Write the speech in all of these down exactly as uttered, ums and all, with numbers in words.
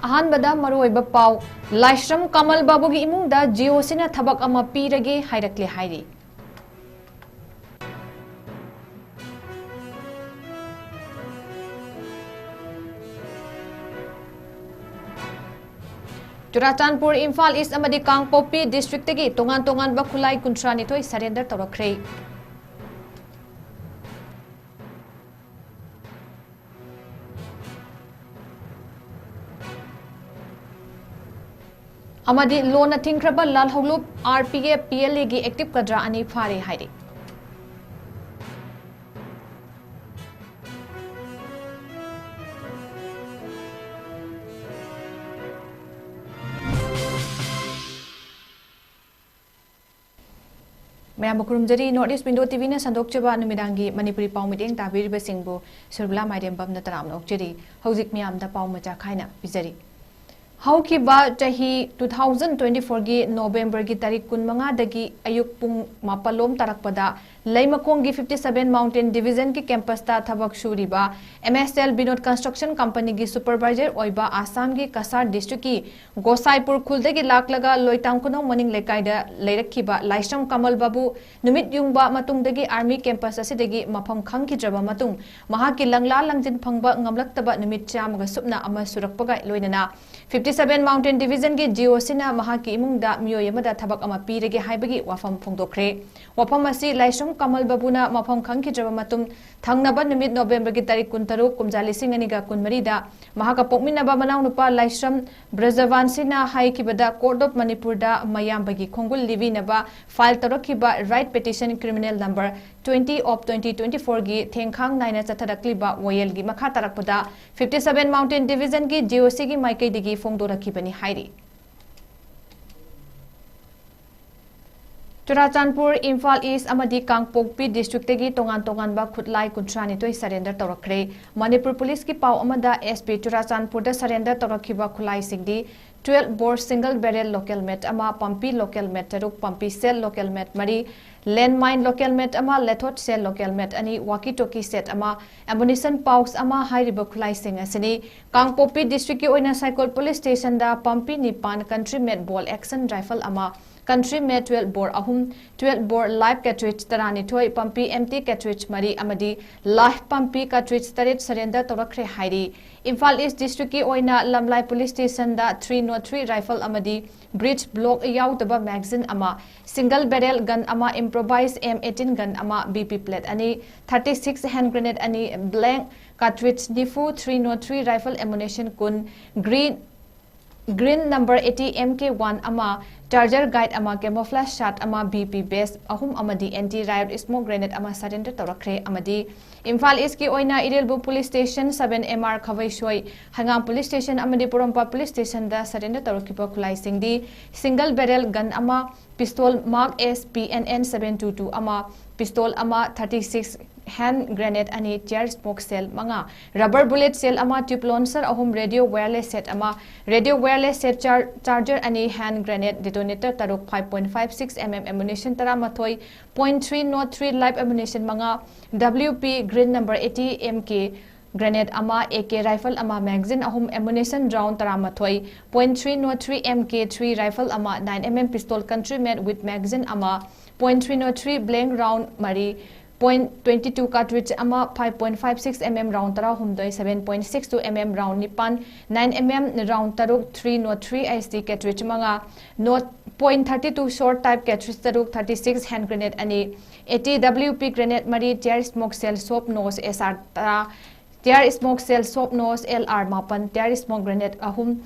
ꯑꯍꯥꯟꯕꯗ ꯃꯔꯨꯑꯣꯏꯕ ꯄꯥꯎ, ꯂꯥꯏꯁ꯭ꯔꯝ ꯀꯃꯜ ꯕꯥꯕꯨꯒꯤ ꯏꯃꯨꯡꯗ ꯖꯤꯑꯣꯁꯤꯅ ꯊꯕꯛ ꯑꯃ ꯄꯤꯔꯒꯦ ꯍꯥꯏꯔꯛꯂꯦ ꯍꯥꯏꯔꯤ꯫ ꯆꯨꯔꯥꯆꯥꯟꯄꯨꯔ, ꯏꯝꯐꯥꯜ ꯏꯁ꯭ꯠ ꯑꯃꯗꯤ ꯀꯥꯡꯄꯣꯛꯄꯤ ꯗꯤꯁꯇ꯭ꯔꯤꯛꯇꯒꯤ ꯇꯣꯉꯥꯟ ꯇꯣꯉꯥꯟꯕ ꯈꯨꯠꯂꯥꯏ ꯀꯨꯟꯊ꯭ꯔꯥ ꯅꯤꯊꯣꯏ ꯁꯔꯦꯟꯗꯔ ꯇꯧꯔꯛꯈ꯭ꯔꯦ꯫ ꯑꯃꯗꯤ ꯂꯣꯟꯅ ꯊꯤꯡꯈ꯭ꯔꯕ ꯂꯥꯜꯍꯧꯂꯨꯞ R P F, P L ꯑꯦꯒꯤ ꯑꯦꯛꯇꯤꯚ ꯀꯗ꯭ꯔꯥ ꯑꯅꯤ ꯐꯥꯔꯦ ꯍꯥꯏꯔꯤ꯫ ꯃꯌꯥꯝꯕꯨ ꯈꯨꯔꯨꯝꯖꯔꯤ꯫ North East Window ꯇꯤ ꯚꯤꯅ ꯁꯟꯗꯣꯛꯆꯕ ꯅꯨꯃꯤꯗꯥꯡꯒꯤ ꯃꯅꯤꯄꯨꯔꯤ ꯄꯥꯎ ꯃꯤꯠꯌꯦꯡ ꯇꯥꯕꯤꯔꯤꯕꯁꯤꯡꯕꯨ ꯁꯨꯔꯕꯂꯥ ꯃꯥꯏꯔꯦꯝꯕꯝꯅ ꯇꯔꯥꯝꯅ ꯑꯣꯛꯆꯔꯤ꯫ ꯍꯧꯖꯤꯛ ꯃꯤꯌꯥꯝꯗ ꯄꯥꯎ ꯃꯆꯥ ꯈꯥꯏꯅ ꯄꯤꯖꯔꯤ꯫ ꯍꯧꯈꯤꯕ ꯆꯍꯤ two thousand twenty fourꯒꯤ ꯅꯣꯕꯦꯝꯕꯔꯒꯤ ꯇꯥꯔꯤꯛ ꯀꯨꯟꯃꯉꯥꯗꯒꯤ ꯑꯌꯨꯛ ꯄꯨꯡ ꯃꯥꯄꯜ ꯂꯣꯝ ꯇꯥꯔꯛꯄꯗ ꯂꯩꯃꯈꯣꯡꯒꯤ fifty seven Mountain Divisionꯒꯤ campusꯇ ꯊꯕꯛ ꯁꯨꯔꯤꯕ M S L Vinod Construction Companyꯒꯤ supervisor ꯑꯣꯏꯕ ꯑꯁꯥꯝꯒꯤ ꯀꯁꯥꯔ ꯗꯤꯁꯇ꯭ꯔꯤꯛꯀꯤ ꯒꯣꯁꯥꯏꯄꯨꯔ ꯈꯨꯜꯗꯒꯤ ꯂꯥꯛꯂꯒ ꯂꯣꯏꯇꯥꯡ ꯈꯨꯅꯧ ꯃꯅꯤꯡ ꯂꯩꯀꯥꯏꯗ ꯂꯩꯔꯛꯈꯤꯕ ꯂꯥꯏꯁ꯭ꯔꯝ ꯀꯃꯜ ꯕꯥꯕꯨ ꯅꯨꯃꯤꯠ ꯌꯨꯡꯕ ꯃꯇꯨꯡꯗꯒꯤ army campus ꯑꯁꯤꯗꯒꯤ ꯃꯐꯝ ꯈꯪꯈꯤꯗ꯭ꯔꯕ ꯃꯇꯨꯡ, ꯃꯍꯥꯛꯀꯤ ꯂꯪꯂꯥ ꯂꯪꯖꯤꯟ ꯐꯪꯕ ꯉꯝꯂꯛꯇꯕ ꯅꯨꯃꯤꯠ ꯆꯥꯝꯃꯒ ꯁꯨꯞꯅ ꯑꯃ ꯁꯨꯔꯛꯄꯒ ꯂꯣꯏꯅꯅ fifty seven Mountain Divisionꯒꯤ GOCꯅ ꯃꯍꯥꯛꯀꯤ ꯏꯃꯨꯡꯗ ꯃꯤꯑꯣꯏ ꯑꯃꯗ ꯊꯕꯛ ꯑꯃ ꯄꯤꯔꯒꯦ ꯍꯥꯏꯕꯒꯤ ꯋꯥꯐꯝ ꯐꯣꯡꯗꯣꯛꯈ꯭ꯔꯦ꯫ ꯋꯥꯐꯝ ꯑꯁꯤ ꯂꯥꯏꯁ꯭ꯔꯝ ꯀꯃꯜ ꯕꯥꯕꯨꯅ ꯃꯐꯝ ꯈꯪꯈꯤꯗ꯭ꯔꯕ ꯃꯇꯨꯡ, ꯊꯪꯅꯕ ꯅꯨꯃꯤꯠ ꯅꯣꯕꯦꯝꯕꯔꯒꯤ ꯇꯥꯔꯤꯛ ꯀꯨꯟꯇꯔꯨꯛ, ꯀꯨꯝꯖꯥ ꯂꯤꯁꯤꯡ ꯑꯅꯤꯒ ꯀꯨꯟꯃꯔꯤꯗ ꯃꯍꯥꯛꯀ ꯄꯣꯛꯃꯤꯟꯅꯕ ꯃꯅꯥꯎꯅꯨꯄꯥ ꯂꯥꯏꯁ꯭ꯔꯝ ꯕ꯭ꯔꯖꯕꯥꯟꯁꯤꯅ ꯍꯥꯏꯈꯤꯕꯗ, Court of ꯃꯅꯤꯄꯨꯔꯗ ꯃꯌꯥꯝꯕꯒꯤ ꯈꯣꯡꯒꯨꯜ ꯂꯤꯕꯤꯅꯕ file ꯇꯧꯔꯛꯈꯤꯕ writ petition criminal number twenty of twenty twenty fourꯒꯤ ꯊꯦꯡꯈꯥꯡ ꯅꯥꯏꯅ ꯆꯠꯊꯔꯛꯂꯤꯕ ꯋꯥꯌꯦꯜꯒꯤ ꯃꯈꯥ ꯇꯥꯔꯛꯄꯗ, fifty seven Mountain Divisionꯒꯤ GOCꯒꯤ ꯃꯥꯏꯀꯩꯗꯒꯤ ꯐꯣꯡꯗꯣꯔꯛꯈꯤꯕꯅꯤ ꯍꯥꯏꯔꯤ꯫ ꯆꯨꯔꯥꯆꯥꯟꯄꯨꯔ, ꯏꯝꯐꯥꯜ ꯏꯁ꯭ꯠ ꯑꯃꯗꯤ ꯀꯥꯡꯄꯣꯛꯄꯤ ꯗꯤꯁꯇ꯭ꯔꯤꯛꯇꯒꯤ ꯇꯣꯉꯥꯟ ꯇꯣꯉꯥꯟꯕ ꯈꯨꯠꯂꯥꯏ ꯀꯨꯟꯊ꯭ꯔꯥ ꯅꯤꯊꯣꯏ surrender ꯇꯧꯔꯛꯈ꯭ꯔꯦ꯫ ꯃꯅꯤꯄꯨꯔ ꯄꯨꯂꯤꯁꯀꯤ ꯄꯥꯎ ꯑꯃꯗ, SP ꯆꯨꯔꯥꯆꯥꯟꯄꯨꯔꯗ surrender ꯇꯧꯔꯛꯈꯤꯕ ꯈꯨꯠꯂꯥꯏꯁꯤꯡꯗꯤ twelve bore single barrel local mate ꯑꯃ, ꯄꯝꯄꯤ local mate ꯇꯔꯨꯛ, ꯄꯝꯄꯤ shell local mate ꯃꯔꯤ, landmine local mate ꯑꯃ, ꯂꯦꯊꯣꯠ shell local mate ꯑꯅꯤ, walkie talkie set ꯑꯃ, ammunition pouch ꯑꯃ ꯍꯥꯏꯔꯤꯕ ꯈꯨꯠꯂꯥꯏꯁꯤꯡ ꯑꯁꯤꯅꯤ꯫ ꯀꯥꯡꯄꯣꯛꯄꯤ district ꯀꯤ ꯑꯣꯏꯅ ꯁꯥꯏꯀꯣꯜ police station ꯗ ꯄꯝꯄꯤ ꯅꯤꯄꯥꯟ, country made ball action rifle ꯑꯃ, country made twelve bore ꯑꯍꯨꯝ, twelve bore live cartridge ꯇꯔꯥꯅꯤꯊꯣꯏ, ꯄꯝꯄꯤ empty cartridge ꯃꯔꯤ ꯑꯃꯗꯤ live ꯄꯝꯄꯤ cartridge ꯇꯔꯦꯠ surrender ꯇꯧꯔꯛꯈ꯭ꯔꯦ ꯍꯥꯏꯔꯤ꯫ ꯏꯝꯐꯥꯜ East district ꯀꯤ ꯑꯣꯏꯅ ꯂꯝꯂꯥꯏ police station ꯗ three nought three rifle ꯑꯃꯗꯤ breech block ꯌꯥꯎꯗꯕ magazine ꯑꯃ, single barrel gun ꯑꯃ, improvised M eighteen gun ꯑꯃ, BP plate ꯑꯅꯤ, thirty six hand grenade ꯑꯅꯤ, blank cartridge ꯅꯤꯐꯨ, three nought three rifle ammunition ꯀꯨꯟ, green, green number eighty M K one ꯑꯃ, charger guide ꯑꯃ, camouflage shirt ꯑꯃ, BP vest ꯑꯍꯨꯝ ꯑꯃꯗꯤ anti riot smoke grenade ꯑꯃ surrender ꯇꯧꯔꯛꯈ꯭ꯔꯦ ꯑꯃꯗꯤ ꯏꯝꯐꯥꯜ East ꯀꯤ ꯑꯣꯏꯅ ꯏꯔꯤꯜꯕꯨ police station, seven M R ꯈꯥꯕꯩꯁꯣꯏ, ꯍꯩꯉꯥꯡ police station ꯑꯃꯗꯤ ꯄꯣꯔꯣꯝꯄꯥꯠ police station ꯗ surrender ꯇꯧꯔꯛꯈꯤꯕ ꯈꯨꯠꯂꯥꯏꯁꯤꯡꯗꯤ single barrel gun ꯑꯃ, pistol mark S P N N seven two two ꯑꯃ, pistol ꯑꯃ, thirty six hand grenade ꯑꯅꯤ, tear smoke shell ꯃꯉꯥ, rubber bullet shell ꯑꯃ, tube launcher ꯑꯍꯨꯝ, radio wireless set ꯑꯃ, radio wireless set, char-, charger ꯑꯅꯤ, hand grenade detonator ꯇꯔꯨꯛ, five point five six M M ammunition ꯇꯔꯥꯃꯥꯊꯣꯏ, point three nought three live ammunition ꯃꯉꯥ, W P green number eighty M K grenade ꯑꯃ, A K rifle ꯑꯃ, magazine ꯑꯍꯨꯝ, ammunition round ꯇꯔꯥꯃꯥꯊꯣꯏ, point three nought three M K three rifle ꯑꯃ, nine M M pistol country made with magazine ꯑꯃ, point three nought three blank round ꯃꯔꯤ, point twenty two cartridge ꯑꯃ, five point five six M M round ꯇꯔꯥꯍꯨꯝꯗꯣꯏ, seven point six two M M round ꯅꯤꯄꯥꯟ, nine M M round ꯇꯔꯨꯛ, three nought three I S D cartridge ꯃꯉꯥ, not point thirty two short type cartridge ꯇꯔꯨꯛ, thirty six hand grenade ꯑꯅꯤ, eighty W P grenade ꯃꯔꯤ, tear smoke shell soft nose S R ꯇꯔꯥ, tear smoke shell soft nose L R ꯃꯥꯄꯟ, tear smoke grenade ꯑꯍꯨꯝ,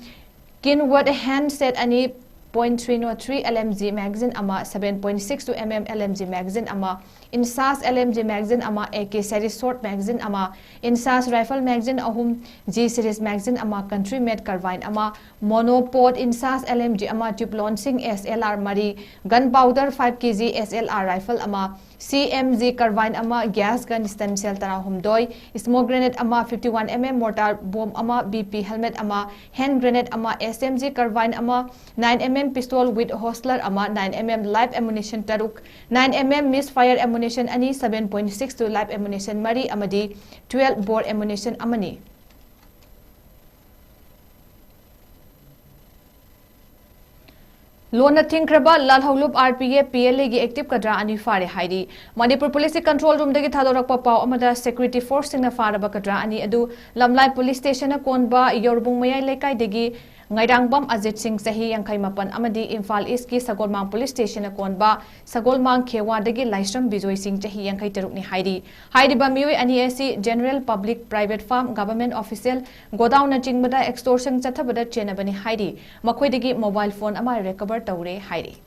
Kenwood hand set ꯑꯅꯤ, point three nought three L M G magazine ꯑꯃ, seven point six two M M L M G magazine ꯑꯃ, INSAS LMG magazine ꯑꯃ, AK series short magazine ꯑꯃ, INSAS rifle magazine ꯑꯍꯨꯝ, G series magazine ꯑꯃ, country made carbine ꯑꯃ, monopod INSAS LMG ꯑꯃ, tube launching SLR ꯃꯔꯤ, gun powder five kg SLR rifle ꯑꯃ, CMG carbine ꯑꯃ, gas gun stem cell ꯇꯔꯥꯍꯨꯝꯗꯣꯏ, smoke grenade ꯑꯃ, fifty one mm mortar bomb ꯑꯃ, BP helmet ꯑꯃ, hand grenade ꯑꯃ, SMG carbine ꯑꯃ, nine mm pistol with holster ꯑꯃ, nine mm live ammunition ꯇꯔꯨꯛ, nine mm misfire ammunition ꯑꯅꯤ, seven point six two live ammunition ꯃꯔꯤ ꯑꯃꯗꯤ twelve bore ammunition ꯑꯃꯅꯤ꯫ ꯂꯣꯟꯅ ꯊꯤꯡꯈ꯭ꯔꯕ ꯂꯥꯜꯍꯧꯂꯨꯞ RPF PLAꯒꯤ active ꯀꯗ꯭ꯔꯥ ꯑꯅꯤ ꯐꯥꯔꯦ ꯍꯥꯏꯔꯤ꯫ ꯃꯅꯤꯄꯨꯔ ꯄꯨꯂꯤꯁꯀꯤ control roomꯗꯒꯤ ꯊꯥꯗꯣꯔꯛꯄ ꯄꯥꯎ ꯑꯃꯗ security forceꯁꯤꯡꯅ ꯐꯥꯔꯕ ꯀꯗ꯭ꯔꯥ ꯑꯅꯤ ꯑꯗꯨ ꯂꯝꯂꯥꯏ police stationꯅ ꯀꯣꯟꯕ ꯌꯧꯔꯕꯨꯡ ꯃꯌꯥꯏ ꯂꯩꯀꯥꯏꯗꯒꯤ ꯉꯥꯏꯔꯥꯡꯕꯝ ꯑꯖꯤꯠ ꯁꯤꯡ ꯆꯍꯤ ꯌꯥꯡꯈꯩ ꯃꯥꯄꯟ ꯑꯃꯗꯤ ꯏꯝꯐꯥꯜ ꯏꯁꯀꯤ ꯁꯒꯣꯜꯃꯥꯡ police stationꯅ ꯀꯣꯟꯕ ꯁꯒꯣꯜꯃꯥꯡ ꯈꯦꯋꯥꯗꯒꯤ ꯂꯥꯏꯁ꯭ꯔꯝ ꯕꯤꯖꯣꯏ ꯁꯤꯡ ꯆꯍꯤ ꯌꯥꯡꯈꯩ ꯇꯔꯨꯛꯅꯤ ꯍꯥꯏꯔꯤ꯫ ꯍꯥꯏꯔꯤꯕ ꯃꯤꯑꯣꯏ ꯑꯅꯤ ꯑꯁꯤ general public, private farm, government official, godownꯅꯆꯤꯡꯕꯗ extortion ꯆꯠꯊꯕꯗ ꯆꯦꯟꯅꯕꯅꯤ ꯍꯥꯏꯔꯤ꯫ ꯃꯈꯣꯏꯗꯒꯤ mobile phone ꯑꯃ recover ꯇꯧꯔꯦ ꯍꯥꯏꯔꯤ꯫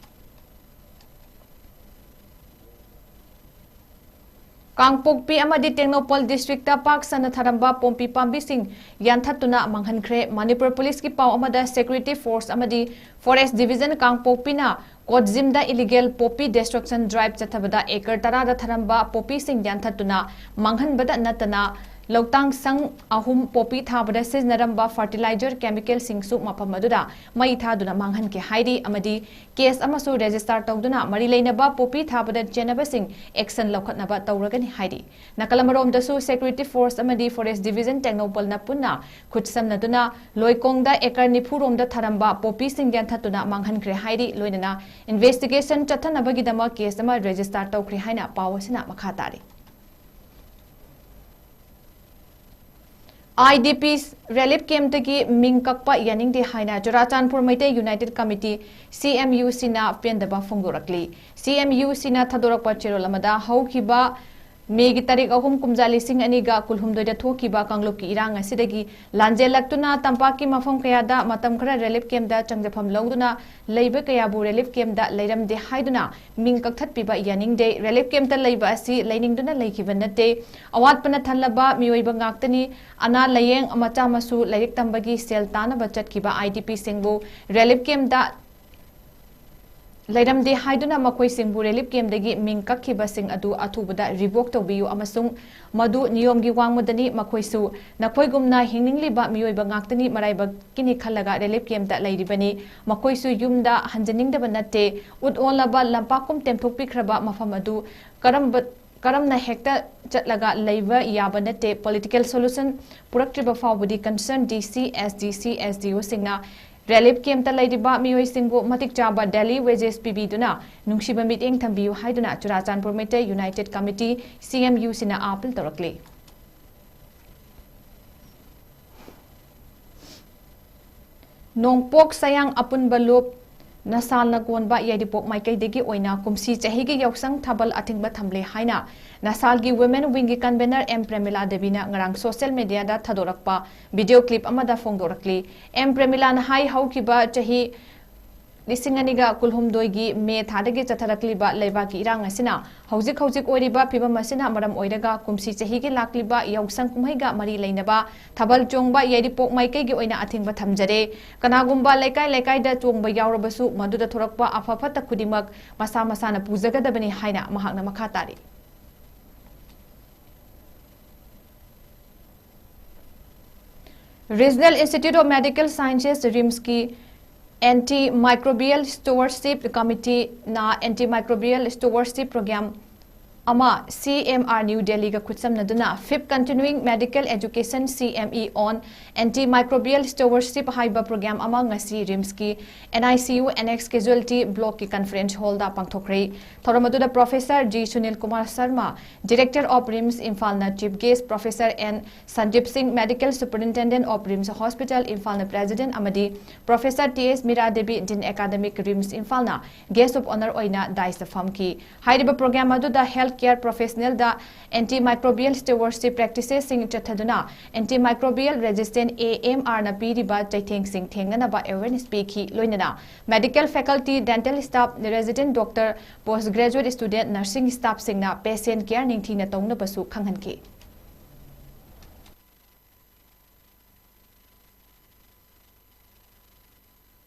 ꯀꯥꯡꯄꯣꯛꯄꯤ ꯑꯃꯗꯤ ꯇꯦꯡꯅꯧꯄꯜ districtꯇ ꯄꯥꯛ ꯁꯟꯅ ꯊꯥꯔꯝꯕ ꯄꯣꯝꯄꯤ ꯄꯥꯝꯕꯤꯁꯤꯡ ꯌꯥꯟꯊꯠꯇꯨꯅ ꯃꯥꯡꯍꯟꯈ꯭ꯔꯦ꯫ ꯃꯅꯤꯄꯨꯔ ꯄꯨꯂꯤꯁꯀꯤ ꯄꯥꯎ ꯑꯃꯗ security force ꯑꯃꯗꯤ forest division ꯀꯥꯡꯄꯣꯛꯄꯤꯅ ꯀꯣꯠꯖꯤꯝꯗ illegal poppy destruction drive ꯆꯠꯊꯕꯗ acre ꯇꯔꯥꯗ ꯊꯥꯔꯝꯕ poppyꯁꯤꯡ ꯌꯥꯟꯊꯠꯇꯨꯅ ꯃꯥꯡꯍꯟꯕꯗ ꯅꯠꯇꯅ ꯂꯧꯇꯥꯡ ꯁꯪ ꯑꯍꯨꯝ poppy ꯊꯥꯕꯗ ꯁꯤꯖꯤꯟꯅꯔꯝꯕ fertilizer chemicalꯁꯤꯡꯁꯨ ꯃꯐꯝ ꯑꯗꯨꯗ ꯃꯩ ꯊꯥꯗꯨꯅ ꯃꯥꯡꯍꯟꯈꯤ ꯍꯥꯏꯔꯤ ꯑꯃꯗꯤ case ꯑꯃꯁꯨ register ꯇꯧꯗꯨꯅ ꯃꯔꯤ ꯂꯩꯅꯕ poppy ꯊꯥꯕꯗ ꯆꯦꯟꯅꯕꯁꯤꯡ action ꯂꯧꯈꯠꯅꯕ ꯇꯧꯔꯒꯅꯤ ꯍꯥꯏꯔꯤ꯫ ꯅꯥꯀꯜ ꯑꯃꯔꯣꯝꯗꯁꯨ security force ꯑꯃꯗꯤ forest division ꯇꯦꯡꯅꯧꯄꯜꯅ ꯄꯨꯟꯅ ꯈꯨꯠꯁꯝꯅꯗꯨꯅ ꯂꯣꯏꯀꯣꯡꯗ acre ꯅꯤꯐꯨ ꯔꯣꯝꯗ ꯊꯥꯔꯝꯕ poppyꯁꯤꯡ ꯌꯥꯟꯊꯠꯇꯨꯅ ꯃꯥꯡꯍꯟꯈ꯭ꯔꯦ ꯍꯥꯏꯔꯤ꯫ ꯂꯣꯏꯅꯅ investigation ꯆꯠꯊꯅꯕꯒꯤꯗꯃꯛ case ꯑꯃ register ꯇꯧꯈ꯭ꯔꯦ ꯍꯥꯏꯅ ꯄꯥꯎ ꯑꯁꯤꯅ ꯃꯈꯥ ꯇꯥꯔꯤ꯫ IDP relief campꯇꯒꯤ ꯃꯤꯡ ꯀꯛꯄ ꯌꯥꯅꯤꯡꯗꯦ ꯍꯥꯏꯅ ꯆꯨꯔꯥꯆꯥꯟꯄꯨꯔ ꯃꯩꯇꯩ United Committee, CMUCꯅ ꯄꯦꯟꯗꯕ ꯐꯣꯡꯗꯣꯔꯛꯂꯤ꯫ CMUCꯅ ꯊꯥꯗꯣꯔꯛꯄ ꯆꯦꯔꯣꯜ ꯑꯃꯗ ꯍꯧꯈꯤꯕ ꯃꯦꯒꯤ ꯇꯥꯔꯤꯛ ꯑꯍꯨꯝ, ꯀꯨꯝꯖꯥ ꯂꯤꯁꯤꯡ ꯑꯅꯤꯒ ꯀꯨꯟꯍꯨꯝꯗꯣꯏꯗ ꯊꯣꯛꯈꯤꯕ ꯀꯥꯡꯂꯨꯞꯀꯤ ꯏꯔꯥꯡ ꯑꯁꯤꯗꯒꯤ ꯂꯥꯟꯖꯦꯜꯂꯛꯇꯨꯅ ꯇꯝꯄꯥꯛꯀꯤ ꯃꯐꯝ ꯀꯌꯥꯗ ꯃꯇꯝ ꯈꯔ ꯔꯤꯂꯤꯐ ꯀꯦꯝꯞꯇ ꯆꯪꯖꯐꯝ ꯂꯧꯗꯨꯅ ꯂꯩꯕ ꯀꯌꯥꯕꯨ ꯔꯤꯂꯤꯐ ꯀꯦꯝꯞꯇ ꯂꯩꯔꯝꯗꯦ ꯍꯥꯏꯗꯨꯅ ꯃꯤꯡ ꯀꯛꯊꯠꯄꯤꯕ ꯌꯥꯅꯤꯡꯗꯦ꯫ ꯔꯤꯂꯤꯐ ꯀꯦꯝꯞꯇ ꯂꯩꯕ ꯑꯁꯤ ꯂꯩꯅꯤꯡꯗꯨꯅ ꯂꯩꯈꯤꯕ ꯅꯠꯇꯦ꯫ ꯑꯋꯥꯠꯄꯅ ꯊꯜꯂꯕ ꯃꯤꯑꯣꯏꯕ ꯉꯥꯛꯇꯅꯤ꯫ ꯑꯅꯥ ꯂꯥꯌꯦꯡ, ꯃꯆꯥ ꯃꯁꯨ ꯂꯥꯏꯔꯤꯛ ꯇꯝꯕꯒꯤ ꯁꯦꯜ ꯇꯥꯅꯕ ꯆꯠꯈꯤꯕ IDPꯁꯤꯡꯕꯨ ꯔꯤꯂꯤꯐ ꯀꯦꯝꯞꯇ ꯂꯩꯔꯝꯗꯦ ꯍꯥꯏꯗꯨꯅ ꯃꯈꯣꯏꯁꯤꯡꯕꯨ ꯔꯤꯂꯤꯐ ꯀꯦꯝꯞꯇꯒꯤ ꯃꯤꯡ ꯀꯛꯈꯤꯕꯁꯤꯡ ꯑꯗꯨ ꯑꯊꯨꯕꯗ ꯔꯤꯚꯣꯛ ꯇꯧꯕꯤꯌꯨ ꯑꯃꯁꯨꯡ ꯃꯗꯨ ꯅꯤꯌꯣꯝꯒꯤ ꯋꯥꯡꯃꯗꯅꯤ꯫ ꯃꯈꯣꯏꯁꯨ ꯅꯈꯣꯏꯒꯨꯝꯅ ꯍꯤꯡꯅꯤꯡꯂꯤꯕ ꯃꯤꯑꯣꯏꯕ ꯉꯥꯛꯇꯅꯤ꯫ ꯃꯔꯥꯏꯕꯛꯀꯤꯅꯤ ꯈꯜꯂꯒ ꯔꯤꯂꯤꯐ ꯀꯦꯝꯞꯇ ꯂꯩꯔꯤꯕꯅꯤ꯫ ꯃꯈꯣꯏꯁꯨ ꯌꯨꯝꯗ ꯍꯟꯖꯅꯤꯡꯗꯕ ꯅꯠꯇꯦ꯫ ꯎꯠ ꯑꯣꯜꯂꯕ ꯂꯝꯄꯥꯛꯀꯨꯝ ꯇꯦꯝꯊꯣꯛꯄꯤꯈ꯭ꯔꯕ ꯃꯐꯝ ꯑꯗꯨ ꯀꯔꯝꯕ, ꯀꯔꯝꯅ ꯍꯦꯛꯇ ꯆꯠꯂꯒ ꯂꯩꯕ ꯌꯥꯕ ꯅꯠꯇꯦ꯫ ꯄꯣꯂꯤꯇꯤꯀꯦꯜ ꯁꯣꯂꯨꯁꯟ ꯄꯨꯔꯛꯇ꯭ꯔꯤꯕ ꯐꯥꯎꯕꯗꯤ concerned DC, SDC, SDOꯁꯤꯡꯅ ꯔꯤꯂꯤꯐ ꯀꯦꯝꯞꯇ ꯂꯩꯔꯤꯕ ꯃꯤꯑꯣꯏꯁꯤꯡꯕꯨ ꯃꯇꯤꯛ ꯆꯥꯕ daily wages ꯄꯤꯕꯤꯗꯨꯅ ꯅꯨꯡꯁꯤꯕ ꯃꯤꯠꯌꯦꯡ ꯊꯝꯕꯤꯌꯨ ꯍꯥꯏꯗꯨꯅ ꯆꯨꯔꯥꯆꯥꯟꯄꯨꯔ ꯃꯩꯇꯩ United Committee, CMUꯁꯤꯅ ꯑꯥꯄꯤꯜ ꯇꯧꯔꯛꯂꯤ꯫ ꯅꯣꯡꯄꯣꯛ ꯁꯌꯥꯡ ꯑꯄꯨꯟꯕ ꯂꯨꯞ ꯅꯁꯥꯜꯅ ꯀꯣꯟꯕ ꯌꯥꯏꯔꯤꯄꯣꯛ ꯃꯥꯏꯀꯩꯗꯒꯤ ꯑꯣꯏꯅ ꯀꯨꯝꯁꯤ ꯆꯍꯤꯒꯤ ꯌꯥꯎꯁꯪ ꯊꯥꯕꯜ ꯑꯊꯤꯡꯕ ꯊꯝꯂꯦ ꯍꯥꯏꯅ ꯅꯁꯥꯜꯒꯤ Women Wingꯒꯤ convener M ꯄ꯭ꯔꯦꯃꯤꯂꯥ ꯗꯦꯕꯤꯅ ꯉꯔꯥꯡ social mediaꯗ ꯊꯥꯗꯣꯔꯛꯄ video clip ꯑꯃꯗ ꯐꯣꯡꯗꯣꯔꯛꯂꯤ꯫ M ꯄ꯭ꯔꯦꯃꯤꯂꯥꯅ ꯍꯥꯏ, ꯍꯧꯈꯤꯕ ꯆꯍꯤ ꯂꯤꯁꯤꯡ ꯑꯅꯤꯒ ꯀꯨꯟꯍꯨꯝꯗꯣꯏꯒꯤ ꯃꯦ ꯊꯥꯗꯒꯤ ꯆꯠꯊꯔꯛꯂꯤꯕ ꯂꯩꯕꯥꯛꯀꯤ ꯏꯔꯥꯡ ꯑꯁꯤꯅ ꯍꯧꯖꯤꯛ ꯍꯧꯖꯤꯛ ꯑꯣꯏꯔꯤꯕ ꯐꯤꯕꯝ ꯑꯁꯤꯅ ꯃꯔꯝ ꯑꯣꯏꯔꯒ ꯀꯨꯝꯁꯤ ꯆꯍꯤꯒꯤ ꯂꯥꯛꯂꯤꯕ ꯌꯥꯎꯁꯪ ꯀꯨꯝꯍꯩꯒ ꯃꯔꯤ ꯂꯩꯅꯕ ꯊꯥꯕꯜ ꯆꯣꯡꯕ ꯌꯥꯏꯔꯤꯄꯣꯛ ꯃꯥꯏꯀꯩꯒꯤ ꯑꯣꯏꯅ ꯑꯊꯤꯡꯕ ꯊꯝꯖꯔꯦ꯫ ꯀꯅꯥꯒꯨꯝꯕ ꯂꯩꯀꯥꯏ ꯂꯩꯀꯥꯏꯗ ꯆꯣꯡꯕ ꯌꯥꯎꯔꯕꯁꯨ ꯃꯗꯨꯗ ꯊꯣꯔꯛꯄ ꯑꯐ ꯐꯠꯇ ꯈꯨꯗꯤꯡꯃꯛ ꯃꯁꯥ ꯃꯁꯥꯅ ꯄꯨꯖꯒꯗꯕꯅꯤ ꯍꯥꯏꯅ ꯃꯍꯥꯛꯅ ꯃꯈꯥ ꯇꯥꯔꯤ꯫ Regional Institute of Medical Sciences, RIMSꯀꯤ Antimicrobial Stewardship Committeeꯅ Antimicrobial Stewardship Program ꯑꯃ CMR New Delhiꯒ ꯈꯨꯠꯁꯝꯅꯗꯨꯅ Fifth Continuing Medical Education, CME on Antimicrobial Stewardship ꯍꯥꯏꯕ program ꯑꯃ ꯉꯁꯤ RIMSꯀꯤ NICU Annex Casualty Blockꯀꯤ conference hallꯗ ꯄꯥꯡꯊꯣꯛꯈ꯭ꯔꯦ꯫ ꯊꯧꯔꯝ ꯑꯗꯨꯗ Professor G Sunil Kumar Sharma, Director of RIMS ꯏꯝꯐꯥꯜꯅ chief guest, Professor N Sandeep ꯁꯤꯡ, Medical Superintendent of RIMS Hospital ꯏꯝꯐꯥꯜꯅ president, ꯑꯃꯗꯤ Professor T S Mira Devi, Dean Academic, RIMS ꯏꯝꯐꯥꯜꯅ guest of honour ꯑꯣꯏꯅ dais ꯐꯝꯈꯤ꯫ ꯍꯥꯏꯔꯤꯕ program ꯑꯗꯨꯗ health Care Professionalꯗ Antimicrobial Stewardship Practicesꯁꯤꯡ ꯆꯠꯊꯗꯨꯅ Antimicrobial Resistant AMRꯅ ꯄꯤꯔꯤꯕ ꯆꯩꯊꯦꯡꯁꯤꯡ ꯊꯦꯡꯅꯅꯕ awareness ꯄꯤꯈꯤ꯫ ꯂꯣꯏꯅꯅ Medical Faculty, Dental Staff, Resident Doctor, Post Graduate Student, Nursing Staffꯁꯤꯡꯅ Patient Care ꯅꯤꯡꯊꯤꯅ ꯇꯧꯅꯕꯁꯨ ꯈꯪꯍꯟꯈꯤ꯫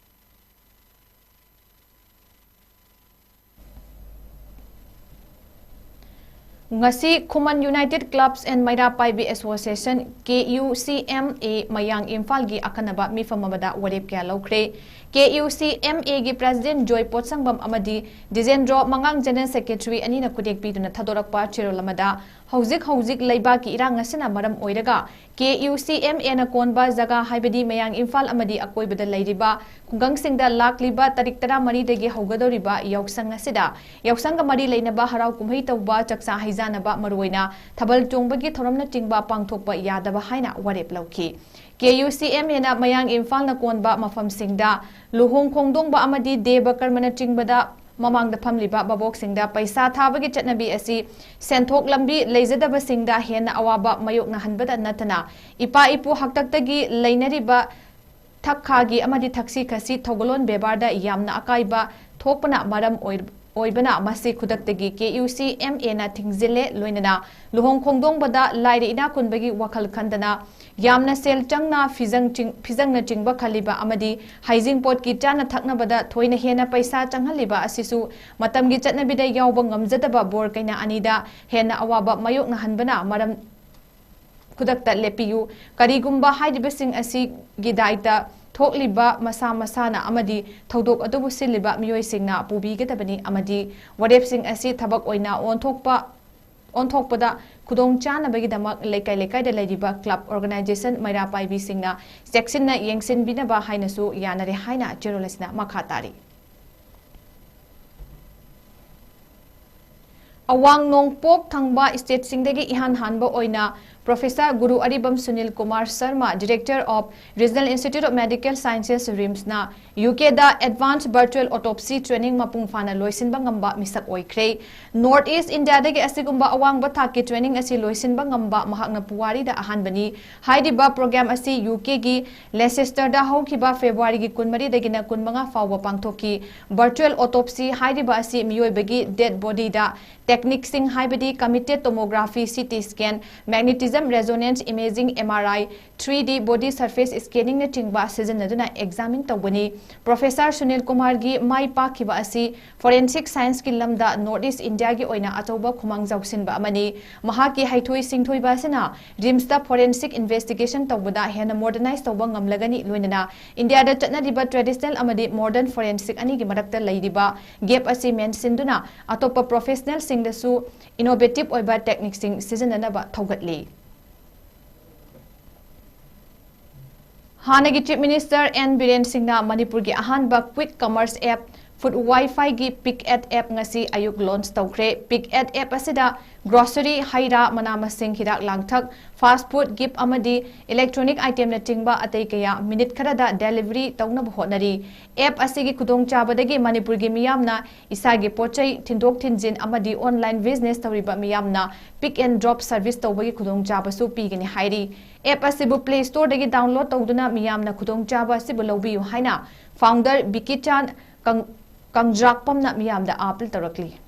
ꯉꯁꯤ ꯈꯨꯃꯟ United Clubs and ꯃꯩꯔꯥ ꯄꯥꯏꯕꯤ Association, KUCMA, ꯃꯌꯥꯡ ꯏꯝꯐꯥꯜꯒꯤ ꯑꯈꯟꯅꯕ ꯃꯤꯐꯝ ꯑꯃꯗ ꯋꯥꯔꯦꯞ ꯀꯌꯥ ꯂꯧꯈ꯭ꯔꯦ꯫ KUCMAꯒꯤ President ꯖꯣꯏ ꯄꯣꯠꯁꯪꯕꯝ ꯑꯃꯗꯤ ꯗꯤꯖꯦꯟꯗ꯭ꯔꯣ ꯃꯉꯥꯡ General Secretary ꯑꯅꯤꯅ ꯈꯨꯗꯦꯛ ꯄꯤꯗꯨꯅ ꯊꯥꯗꯣꯔꯛꯄ ꯆꯦꯔꯣꯜ ꯑꯃꯗ, ꯍꯧꯖꯤꯛ ꯍꯧꯖꯤꯛ ꯂꯩꯕꯥꯛꯀꯤ ꯏꯔꯥꯡ ꯑꯁꯤꯅ ꯃꯔꯝ ꯑꯣꯏꯔꯒ KUCMAꯅ ꯀꯣꯟꯕ ꯖꯒꯥ, ꯍꯥꯏꯕꯗꯤ ꯃꯌꯥꯡ ꯏꯝꯐꯥꯜ ꯑꯃꯗꯤ ꯑꯀꯣꯏꯕꯗ ꯂꯩꯔꯤꯕ ꯈꯨꯡꯒꯪꯁꯤꯡꯗ ꯂꯥꯛꯂꯤꯕ ꯇꯥꯔꯤꯛ ꯇꯔꯥꯃꯔꯤꯗꯒꯤ ꯍꯧꯒꯗꯧꯔꯤꯕ ꯌꯥꯎꯁꯪ ꯑꯁꯤꯗ, ꯌꯥꯎꯁꯪꯒ ꯃꯔꯤ ꯂꯩꯅꯕ ꯍꯔꯥꯎ ꯀꯨꯝꯍꯩ ꯇꯧꯕ, ꯆꯥꯛꯆꯥ ꯍꯩꯖꯥꯅꯕ, ꯃꯔꯨꯑꯣꯏꯅ ꯊꯥꯕꯜ ꯆꯣꯡꯕꯒꯤ ꯊꯧꯔꯝꯅꯆꯤꯡꯕ ꯄꯥꯡꯊꯣꯛꯄ ꯌꯥꯗꯕ ꯍꯥꯏꯅ ꯋꯥꯔꯦꯞ ꯂꯧꯈꯤ꯫ KUCMAꯅ ꯃꯌꯥꯡ ꯏꯝꯐꯥꯜꯅ ꯀꯣꯟꯕ ꯃꯐꯝꯁꯤꯡꯗ ꯂꯨꯍꯣꯡ ꯈꯣꯡꯗꯣꯡꯕ ꯑꯃꯗꯤ ꯗꯦꯕ ꯀꯔꯃꯅꯆꯤꯡꯕꯗ ꯃꯃꯥꯡꯗ ꯐꯝꯂꯤꯕ ꯚꯥꯕꯣꯛꯁꯤꯡꯗ ꯄꯩꯁꯥ ꯊꯥꯕꯒꯤ ꯆꯠꯅꯕꯤ ꯑꯁꯤ ꯁꯦꯟꯊꯣꯛ ꯂꯝꯕꯤ ꯂꯩꯖꯗꯕꯁꯤꯡꯗ ꯍꯦꯟꯅ ꯑꯋꯥꯕ ꯃꯥꯌꯣꯛꯅꯍꯟꯕꯗ ꯅꯠꯇꯅ, ꯏꯄꯥ ꯏꯄꯨ ꯍꯥꯛꯇꯛꯇꯒꯤ ꯂꯩꯅꯔꯤꯕ ꯊꯛ ꯈꯥꯒꯤ ꯑꯃꯗꯤ ꯊꯛꯁꯤ ꯈꯥꯁꯤ ꯊꯧꯒꯜꯂꯣꯟ ꯕꯦꯕꯥꯔꯗ ꯌꯥꯝꯅ ꯑꯀꯥꯏꯕ ꯊꯣꯛꯄꯅ ꯃꯔꯝ ꯑꯣꯏ-, ꯑꯣꯏꯕꯅ, ꯃꯁꯤ ꯈꯨꯗꯛꯇꯒꯤ KUCMAꯅ ꯊꯤꯡꯖꯤꯜꯂꯦ꯫ ꯂꯣꯏꯅꯅ ꯂꯨꯍꯣꯡ ꯈꯣꯡꯗꯣꯡꯕꯗ ꯂꯥꯏꯔ ꯏꯅꯥꯛ ꯈꯨꯟꯕꯒꯤ ꯋꯥꯈꯜ ꯈꯟꯗꯅ, ꯌꯥꯝꯅ ꯁꯦꯜ ꯆꯪꯅ ꯐꯤꯖꯪ ꯆꯤꯡ-, ꯐꯤꯖꯪꯅꯆꯤꯡꯕ ꯈꯜꯂꯤꯕ ꯑꯃꯗꯤ ꯍꯩꯖꯤꯡꯄꯣꯠꯀꯤ ꯆꯥꯅ ꯊꯛꯅꯕꯗ ꯊꯣꯏꯅ ꯍꯦꯟꯅ ꯄꯩꯁꯥ ꯆꯪꯍꯜꯂꯤꯕ ꯑꯁꯤꯁꯨ ꯃꯇꯝꯒꯤ ꯆꯠꯅꯕꯤꯗ ꯌꯥꯎꯕ ꯉꯝꯖꯗꯕ ꯕꯣꯔ ꯀꯩꯅꯥ ꯑꯅꯤꯗ ꯍꯦꯟꯅ ꯑꯋꯥꯕ ꯃꯥꯌꯣꯛꯅꯍꯟꯕꯅ ꯃꯔꯝ ꯈꯨꯗꯛꯇ ꯂꯦꯞꯄꯤꯌꯨ꯫ ꯀꯔꯤꯒꯨꯝꯕ ꯍꯥꯏꯔꯤꯕꯁꯤꯡ ꯑꯁꯤꯒꯤ ꯗꯥꯏꯇ ꯊꯣꯛꯂꯤꯕ ꯃꯁꯥ ꯃꯁꯥꯅ ꯑꯃꯗꯤ ꯊꯧꯗꯣꯛ ꯑꯗꯨꯕꯨ ꯁꯤꯜꯂꯤꯕ ꯃꯤꯑꯣꯏꯁꯤꯡꯅ ꯄꯨꯕꯤꯒꯗꯕꯅꯤ ꯑꯃꯗꯤ ꯋꯥꯔꯦꯞꯁꯤꯡ ꯑꯁꯤ ꯊꯕꯛ ꯑꯣꯏꯅ ꯑꯣꯟꯊꯣꯛꯄ, ꯑꯣꯟꯊꯣꯛꯄꯗ ꯈꯨꯗꯣꯡ ꯆꯥꯅꯕꯒꯤꯗꯃꯛ ꯂꯩꯀꯥꯏ ꯂꯩꯀꯥꯏꯗ ꯂꯩꯔꯤꯕ club organization ꯃꯩꯔꯥ ꯄꯥꯏꯕꯤꯁꯤꯡꯅ ꯆꯦꯛꯁꯤꯟꯅ ꯌꯦꯡꯁꯤꯟꯕꯤꯅꯕ ꯍꯥꯏꯅꯁꯨ ꯌꯥꯅꯔꯦ ꯍꯥꯏꯅ ꯆꯦꯔꯣꯜ ꯑꯁꯤꯅ ꯃꯈꯥ ꯇꯥꯔꯤ꯫ ꯑꯋꯥꯡ ꯅꯣꯡꯄꯣꯛ ꯊꯪꯕ stateꯁꯤꯡꯗꯒꯤ ꯏꯍꯥꯟ ꯍꯥꯟꯕ ꯑꯣꯏꯅ Professor Guru Aribam Sunil Kumar Sharma, Director of Regional Institute of Medical Sciences, RIMS ꯅ U ꯀꯦꯗ Advanced Virtual Autopsy Training ꯃꯄꯨꯡ ꯐꯥꯅ ꯂꯣꯏꯁꯤꯟꯕ ꯉꯝꯕ ꯃꯤꯁꯛ ꯑꯣꯏꯈ꯭ꯔꯦ꯫ North East India ꯗꯒꯤ ꯑꯁꯤꯒꯨꯝꯕ ꯑꯋꯥꯡꯕ ꯊꯥꯛꯀꯤ training ꯑꯁꯤ ꯂꯣꯏꯁꯤꯟꯕ ꯉꯝꯕ ꯃꯍꯥꯛꯅ ꯄꯨꯋꯥꯔꯤꯗ ꯑꯍꯥꯟꯕꯅꯤ꯫ ꯍꯥꯏꯔꯤꯕ program ꯑꯁꯤ ꯌꯨ ꯀꯦꯒꯤ Leicester ꯗ ꯍꯧꯈꯤꯕ February ꯒꯤ ꯀꯨꯟꯃꯔꯤꯗꯒꯤꯅ ꯀꯨꯟꯃꯉꯥ ꯐꯥꯎꯕ ꯄꯥꯡꯊꯣꯛꯈꯤ꯫ Virtual autopsy ꯍꯥꯏꯔꯤꯕ ꯑꯁꯤ ꯃꯤꯑꯣꯏꯕꯒꯤ dead body ꯗ technique ꯁꯤꯡ ꯍꯥꯏꯕꯗꯤ computed tomography, C T scan, magnetism resonance imaging, M R I, three D body surface scanning ꯅꯆꯤꯡꯕ ꯁꯤꯖꯤꯟꯅꯗꯨꯅ examine ꯇꯧꯒꯅꯤ꯫ Professor ꯁꯨꯅꯤꯜ ꯀꯨꯃꯥꯔꯒꯤ ꯃꯥꯏ ꯄꯥꯛꯈꯤꯕ ꯑꯁꯤ forensic science ꯀꯤ ꯂꯝꯗ North East India ꯒꯤ ꯑꯣꯏꯅ ꯑꯆꯧꯕ ꯈꯨꯃꯥꯡ ꯆꯥꯎꯁꯤꯟꯕ ꯑꯃꯅꯤ꯫ ꯃꯍꯥꯛꯀꯤ ꯍꯩꯊꯣꯏ ꯁꯤꯡꯊꯣꯏꯕ ꯑꯁꯤꯅ RIMS ꯇ forensic investigation ꯇꯧꯕꯗ ꯍꯦꯟꯅ modernize ꯇꯧꯕ ꯉꯝꯂꯒꯅꯤ, ꯂꯣꯏꯅꯅ ꯏꯟꯗꯤꯌꯥꯗ ꯆꯠꯅꯔꯤꯕ traditional ꯑꯃꯗꯤ modern forensic ꯑꯅꯤꯒꯤ ꯃꯔꯛꯇ ꯂꯩꯔꯤꯕ gap ꯑꯁꯤ ꯃꯦꯟꯁꯤꯟꯗꯨꯅ ꯑꯇꯣꯞꯄ professional ꯁꯤꯡꯗꯁꯨ innovative ꯑꯣꯏꯕ technique ꯁꯤꯡ ꯁꯤꯖꯤꯟꯅꯅꯕ ꯊꯧꯒꯠꯂꯤ꯫ ꯍꯥꯟꯅꯒꯤ Chief Minister N ꯕꯤꯔꯦꯟ ꯁꯤꯡꯅ ꯃꯅꯤꯄꯨꯔꯒꯤ ꯑꯍꯥꯟꯕ quick commerce app Food Wi-Fi ꯒꯤ Pick It app ꯉꯁꯤ ꯑꯌꯨꯛ launch ꯇꯧꯈ꯭ꯔꯦ꯫ Pick It app ꯑꯁꯤꯗ grocery, ꯍꯩ ꯔꯥ, ꯃꯅꯥ ꯃꯁꯤꯡ, ꯍꯤꯗꯥꯛ ꯂꯥꯡꯊꯛ, fast food, gift ꯑꯃꯗꯤ electronic item ꯅꯆꯤꯡꯕ ꯑꯇꯩ ꯀꯌꯥ minute ꯈꯔꯗ delivery ꯇꯧꯅꯕ ꯍꯣꯠꯅꯔꯤ꯫ App ꯑꯁꯤꯒꯤ ꯈꯨꯗꯣꯡꯆꯥꯕꯗꯒꯤ ꯃꯅꯤꯄꯨꯔꯒꯤ ꯃꯤꯌꯥꯝꯅ ꯏꯁꯥꯒꯤ ꯄꯣꯠꯆꯩ ꯊꯤꯟꯗꯣꯛ ꯊꯤꯟꯖꯤꯟ ꯑꯃꯗꯤ online business ꯇꯧꯔꯤꯕ ꯃꯤꯌꯥꯝꯅ pick and drop service ꯇꯧꯕꯒꯤ ꯈꯨꯗꯣꯡꯆꯥꯕꯁꯨ ꯄꯤꯒꯅꯤ ꯍꯥꯏꯔꯤ꯫ App ꯑꯁꯤꯕꯨ Play Store ꯗꯒꯤ download ꯇꯧꯗꯨꯅ ꯃꯤꯌꯥꯝꯅ ꯈꯨꯗꯣꯡꯆꯥꯕ ꯑꯁꯤꯕꯨ ꯂꯧꯕꯤꯌꯨ ꯍꯥꯏꯅ founder ꯕꯤꯀꯤꯆꯥꯟ ꯀꯪ-, ꯀꯪꯖ꯭ꯔꯥꯛꯄꯝꯅ ꯃꯤꯌꯥꯝꯗ appeal ꯇꯧꯔꯛꯂꯤ꯫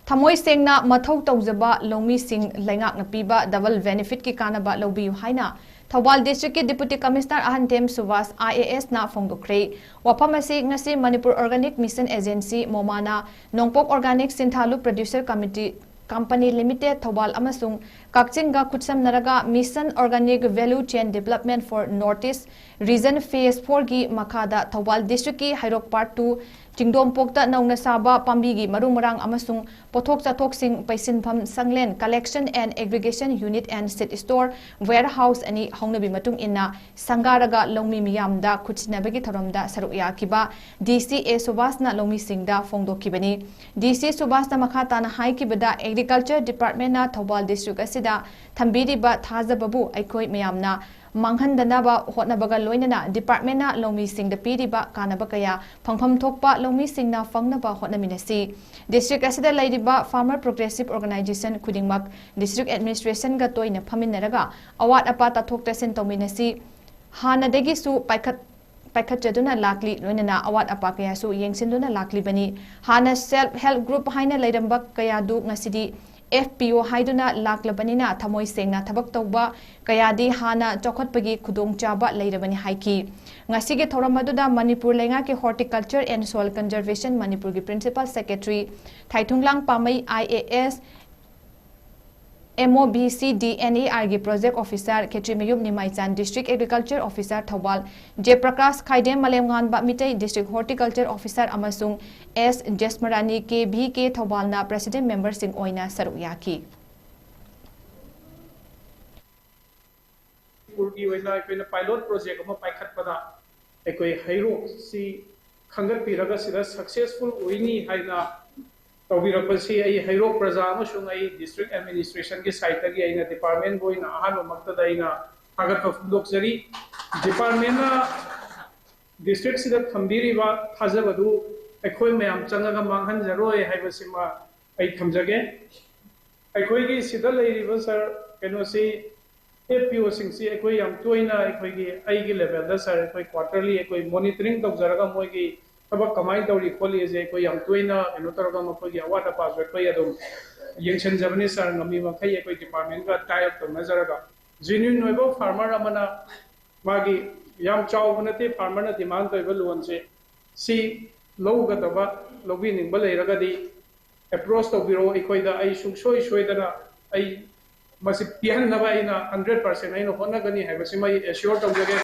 ꯊꯃꯣꯏ ꯁꯦꯡꯅ ꯃꯊꯧ ꯇꯧꯖꯕ ꯂꯧꯃꯤꯁꯤꯡ ꯂꯩꯉꯥꯛꯅ ꯄꯤꯕ double benefit ꯀꯤ ꯀꯥꯟꯅꯕ ꯂꯧꯕꯤꯌꯨ ꯍꯥꯏꯅ ꯊꯧꯕꯥꯜ district ꯀꯤ Deputy Commissioner ꯑꯍꯟꯊꯦꯝ Subhas, I A S ꯅ ꯐꯣꯡꯗꯣꯛꯈ꯭ꯔꯦ꯫ ꯋꯥꯐꯝ ꯑꯁꯤ ꯉꯁꯤ Manipur Organic Mission Agency, ꯃꯣꯃꯥꯅ, ꯅꯣꯡꯄꯣꯛ Organic ꯁꯤꯟꯊꯥꯂꯨ Producer Committee Company Limited, Thoubal ꯑꯃꯁꯨꯡ ꯀꯛꯆꯤꯡꯒ ꯈꯨꯠꯁꯝꯅꯔꯒ Mission Organic Value Chain Development for North East Region Phase four ꯒꯤ ꯃꯈꯥꯗ ꯊꯧꯕꯥꯜ district ꯀꯤ ꯍꯩꯔꯣꯛ Part two ꯆꯤꯡꯗꯣꯝꯄꯣꯛꯇ ꯅꯧꯅ ꯁꯥꯕ ꯄꯥꯝꯕꯤꯒꯤ ꯃꯔꯨ ꯃꯔꯥꯡ ꯑꯃꯁꯨꯡ ꯄꯣꯠꯊꯣꯛ ꯆꯥꯊꯣꯛꯁꯤꯡ ꯄꯩꯁꯤꯟꯐꯝ ꯁꯪꯂꯦꯟ Collection and Aggregation Unit and Seed Store Warehouse ꯑꯅꯤ ꯍꯧꯅꯕꯤ ꯃꯇꯨꯡ ꯏꯟꯅ ꯁꯪꯒꯥꯔꯒ ꯂꯧꯃꯤ ꯃꯤꯌꯥꯝꯗ ꯈꯨꯠꯁꯤꯟꯅꯕꯒꯤ ꯊꯧꯔꯝꯗ ꯁꯔꯨꯛ ꯌꯥꯈꯤꯕ ꯗꯤ ꯁꯤ ꯑꯦ ꯁꯨꯕꯥꯁꯅ ꯂꯧꯃꯤꯁꯤꯡꯗ ꯐꯣꯡꯗꯣꯛꯈꯤꯕꯅꯤ꯫ ꯗꯤ ꯁꯤ ꯁꯨꯕꯥꯁꯅ ꯃꯈꯥ ꯇꯥꯅ ꯍꯥꯏꯈꯤꯕꯗ, Agriculture Departmentꯅ ꯊꯧꯕꯥꯜ district ꯑꯁꯤꯗ ꯊꯝꯕꯤꯔꯤꯕ ꯊꯥꯖꯕꯕꯨ ꯑꯩꯈꯣꯏ ꯃꯌꯥꯝꯅ ꯃꯥꯡꯍꯟꯗꯅꯕ ꯍꯣꯠꯅꯕꯒ ꯂꯣꯏꯅꯅ departmentꯅ ꯂꯧꯃꯤꯁꯤꯡꯗ ꯄꯤꯔꯤꯕ ꯀꯥꯟꯅꯕ ꯀꯌꯥ ꯐꯪꯐꯝ ꯊꯣꯛꯄ ꯂꯧꯃꯤꯁꯤꯡꯅ ꯐꯪꯅꯕ ꯍꯣꯠꯅꯃꯤꯟꯅꯁꯤ꯫ District ꯑꯁꯤꯗ ꯂꯩꯔꯤꯕ farmer progressive organization ꯈꯨꯗꯤꯡꯃꯛ district administrationꯒ ꯇꯣꯏꯅ ꯐꯝꯃꯤꯟꯅꯔꯒ ꯑꯋꯥꯠ ꯑꯄꯥ ꯇꯥꯊꯣꯛ ꯇꯥꯁꯤꯟ ꯇꯧꯃꯤꯟꯅꯁꯤ꯫ ꯍꯥꯟꯅꯗꯒꯤꯁꯨ ꯄꯥꯏꯈꯠ ꯄꯥꯏꯈꯠꯆꯗꯨꯅ ꯂꯥꯛꯂꯤ, ꯂꯣꯏꯅꯅ ꯑꯋꯥꯠ ꯑꯄꯥ ꯀꯌꯥꯁꯨ ꯌꯦꯡꯁꯤꯟꯗꯨꯅ ꯂꯥꯛꯂꯤꯕꯅꯤ꯫ ꯍꯥꯟꯅ self help group ꯍꯥꯏꯅ ꯂꯩꯔꯝꯕ ꯀꯌꯥꯗꯨ ꯉꯁꯤꯗꯤ F P O ꯍꯥꯏꯗꯨꯅ ꯂꯥꯛꯂꯕꯅꯤꯅ ꯊꯃꯣꯏ ꯁꯦꯡꯅ ꯊꯕꯛ ꯇꯧꯕ ꯀꯌꯥꯗꯤ ꯍꯥꯟꯅ ꯆꯥꯎꯈꯠꯄꯒꯤ ꯈꯨꯗꯣꯡꯆꯥꯕ ꯂꯩꯔꯕꯅꯤ ꯍꯥꯏꯈꯤ꯫ ꯉꯁꯤꯒꯤ ꯊꯧꯔꯝ ꯑꯗꯨꯗ ꯃꯅꯤꯄꯨꯔ ꯂꯩꯉꯥꯛꯀꯤ Horticulture and Soil Conservation ꯃꯅꯤꯄꯨꯔꯒꯤ Principal Secretary ꯊꯥꯏꯊꯨꯡꯂꯥꯡ ꯄꯥꯃꯩ I A S, M O B C D N A R ꯒꯤ Project Officer Khetrimayum Nimaichan, District Agriculture Officer Thoubal, J Prakash Khaidem ꯃꯥꯂꯦꯝꯉꯥꯟꯕ ꯃꯤꯇꯩ, District Horticulture Officer ꯑꯃꯁꯨꯡ S Jasmarani, K V K ꯊꯧꯕꯥꯜꯅ President memberꯁꯤꯡ ꯑꯣꯏꯅ ꯁꯔꯨꯛ ꯌꯥꯈꯤ꯫ ꯃꯅꯤꯄꯨꯔꯒꯤ ꯑꯣꯏꯅ ꯑꯩꯈꯣꯏꯅ pilot project ꯑꯃ ꯄꯥꯏꯈꯠꯄꯗ ꯑꯩꯈꯣꯏ ꯍꯩꯔꯣꯛꯁꯤ ꯈꯟꯒꯠꯄꯤꯔꯒ ꯁꯤꯗ successful ꯑꯣꯏꯅꯤ ꯍꯥꯏꯅ ꯇꯧꯕꯤꯔꯛꯄꯁꯤ ꯑꯩ ꯍꯩꯔꯣꯛ ꯄ꯭ꯔꯖꯥ ꯑꯃꯁꯨꯡ ꯑꯩ district administrationꯒꯤ sideꯇꯒꯤ ꯑꯩꯅ departmentꯕꯨ ꯑꯣꯏꯅ ꯑꯍꯥꯟꯕꯃꯛꯇꯗ ꯑꯩꯅ ꯊꯥꯒꯠꯄ ꯐꯣꯡꯗꯣꯛꯆꯔꯤ꯫ Departmentꯅ districtꯁꯤꯗ ꯊꯝꯕꯤꯔꯤꯕ ꯊꯥꯖꯕꯗꯨ ꯑꯩꯈꯣꯏ ꯃꯌꯥꯝ ꯆꯪꯉꯒ ꯃꯥꯡꯍꯟꯖꯔꯣꯏ ꯍꯥꯏꯕꯁꯤꯃ ꯑꯩ ꯊꯝꯖꯒꯦ꯫ ꯑꯩꯈꯣꯏꯒꯤ ꯁꯤꯗ ꯂꯩꯔꯤꯕ sir, ꯀꯩꯅꯣꯁꯤ, F P Oꯁꯤꯡꯁꯤ ꯑꯩꯈꯣꯏ ꯌꯥꯝ ꯇꯣꯏꯅ ꯑꯩꯈꯣꯏꯒꯤ, ꯑꯩꯒꯤ levelꯗ sir, ꯑꯩꯈꯣꯏ quarterly ꯑꯩꯈꯣꯏ monitoring ꯇꯧꯖꯔꯒ ꯃꯣꯏꯒꯤ ꯊꯕꯛ ꯀꯃꯥꯏꯅ ꯇꯧꯔꯤ ꯈꯣꯠꯂꯤꯁꯦ ꯑꯩꯈꯣꯏ ꯌꯥꯝ ꯇꯣꯏꯅ ꯀꯩꯅꯣ ꯇꯧꯔꯒ ꯃꯈꯣꯏꯒꯤ ꯑꯋꯥꯠ ꯑꯄꯥꯁꯨ ꯑꯩꯈꯣꯏ ꯑꯗꯨꯝ ꯌꯦꯡꯁꯤꯟꯖꯕꯅꯤ sir꯫ ꯉꯝꯃꯤ ꯃꯈꯩ ꯑꯩꯈꯣꯏ departmentꯀ tie up ꯇꯧꯅꯖꯔꯒ genuine ꯑꯣꯏꯕ farmer ꯑꯃꯅ ꯃꯥꯒꯤ ꯌꯥꯝ ꯆꯥꯎꯕ ꯅꯠꯇꯦ farmerꯅ demand ꯇꯧꯔꯤꯕ loanꯁꯦ, ꯁꯤ ꯂꯧꯒꯗꯕ, ꯂꯧꯕꯤꯅꯤꯡꯕ ꯂꯩꯔꯒꯗꯤ approach ꯇꯧꯕꯤꯔꯛꯑꯣ ꯑꯩꯈꯣꯏꯗ꯫ ꯑꯩ ꯁꯨꯡꯁꯣꯏ ꯁꯣꯏꯗꯅ ꯑꯩ ꯃꯁꯤ ꯄꯤꯍꯟꯅꯕ ꯑꯩꯅ hundred percent ꯑꯩꯅ ꯍꯣꯠꯅꯒꯅꯤ ꯍꯥꯏꯕꯁꯤꯃ ꯑꯩ assure ꯇꯧꯖꯒꯦ꯫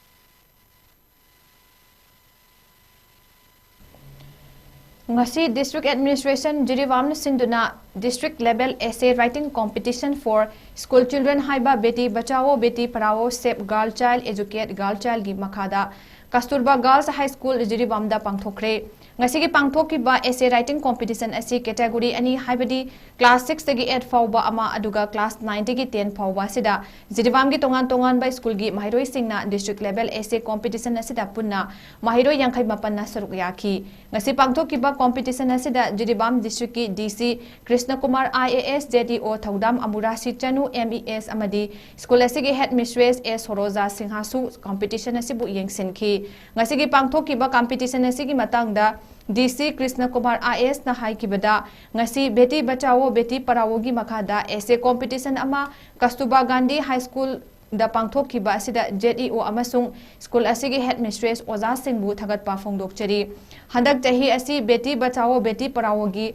ꯉꯁꯤ District Administration ꯖꯤꯔꯤꯕꯥꯝꯅ ꯁꯤꯟꯗꯨꯅ District Level Essay Writing Competition for School Children ꯍꯥꯏꯕ Beti Bachao Beti Padhao Save Girl Child Educate Girl Childꯒꯤ ꯃꯈꯥꯗ Kasturba Girls High School ꯖꯤꯔꯤꯕꯥꯝꯗ ꯄꯥꯡꯊꯣꯛꯈ꯭ꯔꯦ꯫ ꯉꯁꯤꯒꯤ ꯄꯥꯡꯊꯣꯛꯈꯤꯕ essay writing competition ꯑꯁꯤ category ꯑꯅꯤ, ꯍꯥꯏꯕꯗꯤ class six ꯇꯒꯤ eight ꯐꯥꯎꯕ ꯑꯃ, ꯑꯗꯨꯒ class nine ꯗꯒꯤ ten ꯐꯥꯎꯕ ꯑꯁꯤꯗ ꯖꯤꯔꯤꯕꯥꯝꯒꯤ ꯇꯣꯉꯥꯟ ꯇꯣꯉꯥꯟꯕ ꯁ꯭ꯀꯨꯜꯒꯤ ꯃꯍꯩꯔꯣꯏꯁꯤꯡꯅ district level essay competition ꯑꯁꯤꯗ ꯄꯨꯟꯅ ꯃꯍꯩꯔꯣꯏ ꯌꯥꯡꯈꯩ ꯃꯥꯄꯟꯅ ꯁꯔꯨꯛ ꯌꯥꯈꯤ꯫ ꯉꯁꯤ ꯄꯥꯡꯊꯣꯛꯈꯤꯕ competition ꯑꯁꯤꯗ Jiribam districtꯀꯤ DC Krishna Kumar IAS, ZEO ꯊꯧꯗꯥꯝ ꯑꯃꯨꯔꯥꯁꯤ ꯆꯅꯨ MES ꯑꯃꯗꯤ ꯁ꯭ꯀꯨꯜ ꯑꯁꯤꯒꯤ head mistress A ꯁꯣꯔꯣꯖꯥ ꯁꯤꯡꯍꯁꯨ competition ꯑꯁꯤꯕꯨ ꯌꯦꯡꯁꯤꯟꯈꯤ꯫ ꯉꯁꯤꯒꯤ ꯄꯥꯡꯊꯣꯛꯈꯤꯕ competition ꯑꯁꯤꯒꯤ ꯃꯇꯥꯡꯗ DC ꯀ꯭ꯔꯤꯁꯅ ꯀꯨꯃꯥꯔ IASꯅ ꯍꯥꯏꯈꯤꯕꯗ, ꯉꯁꯤ Beti Bachao Beti Padhaoꯒꯤ ꯃꯈꯥꯗ essay competition ꯑꯃ Kasturba Gandhi High Schoolꯗ ꯄꯥꯡꯊꯣꯛꯈꯤꯕ ꯑꯁꯤꯗ ZEO ꯑꯃꯁꯨꯡ ꯁ꯭ꯀꯨꯜ ꯑꯁꯤꯒꯤ head mistress ꯑꯣꯖꯥꯁꯤꯡꯕꯨ ꯊꯥꯒꯠꯄ ꯐꯣꯡꯗꯣꯛꯆꯔꯤ꯫ ꯍꯟꯗꯛ ꯆꯍꯤ ꯑꯁꯤ Beti Bachao Beti Padhaoꯒꯤ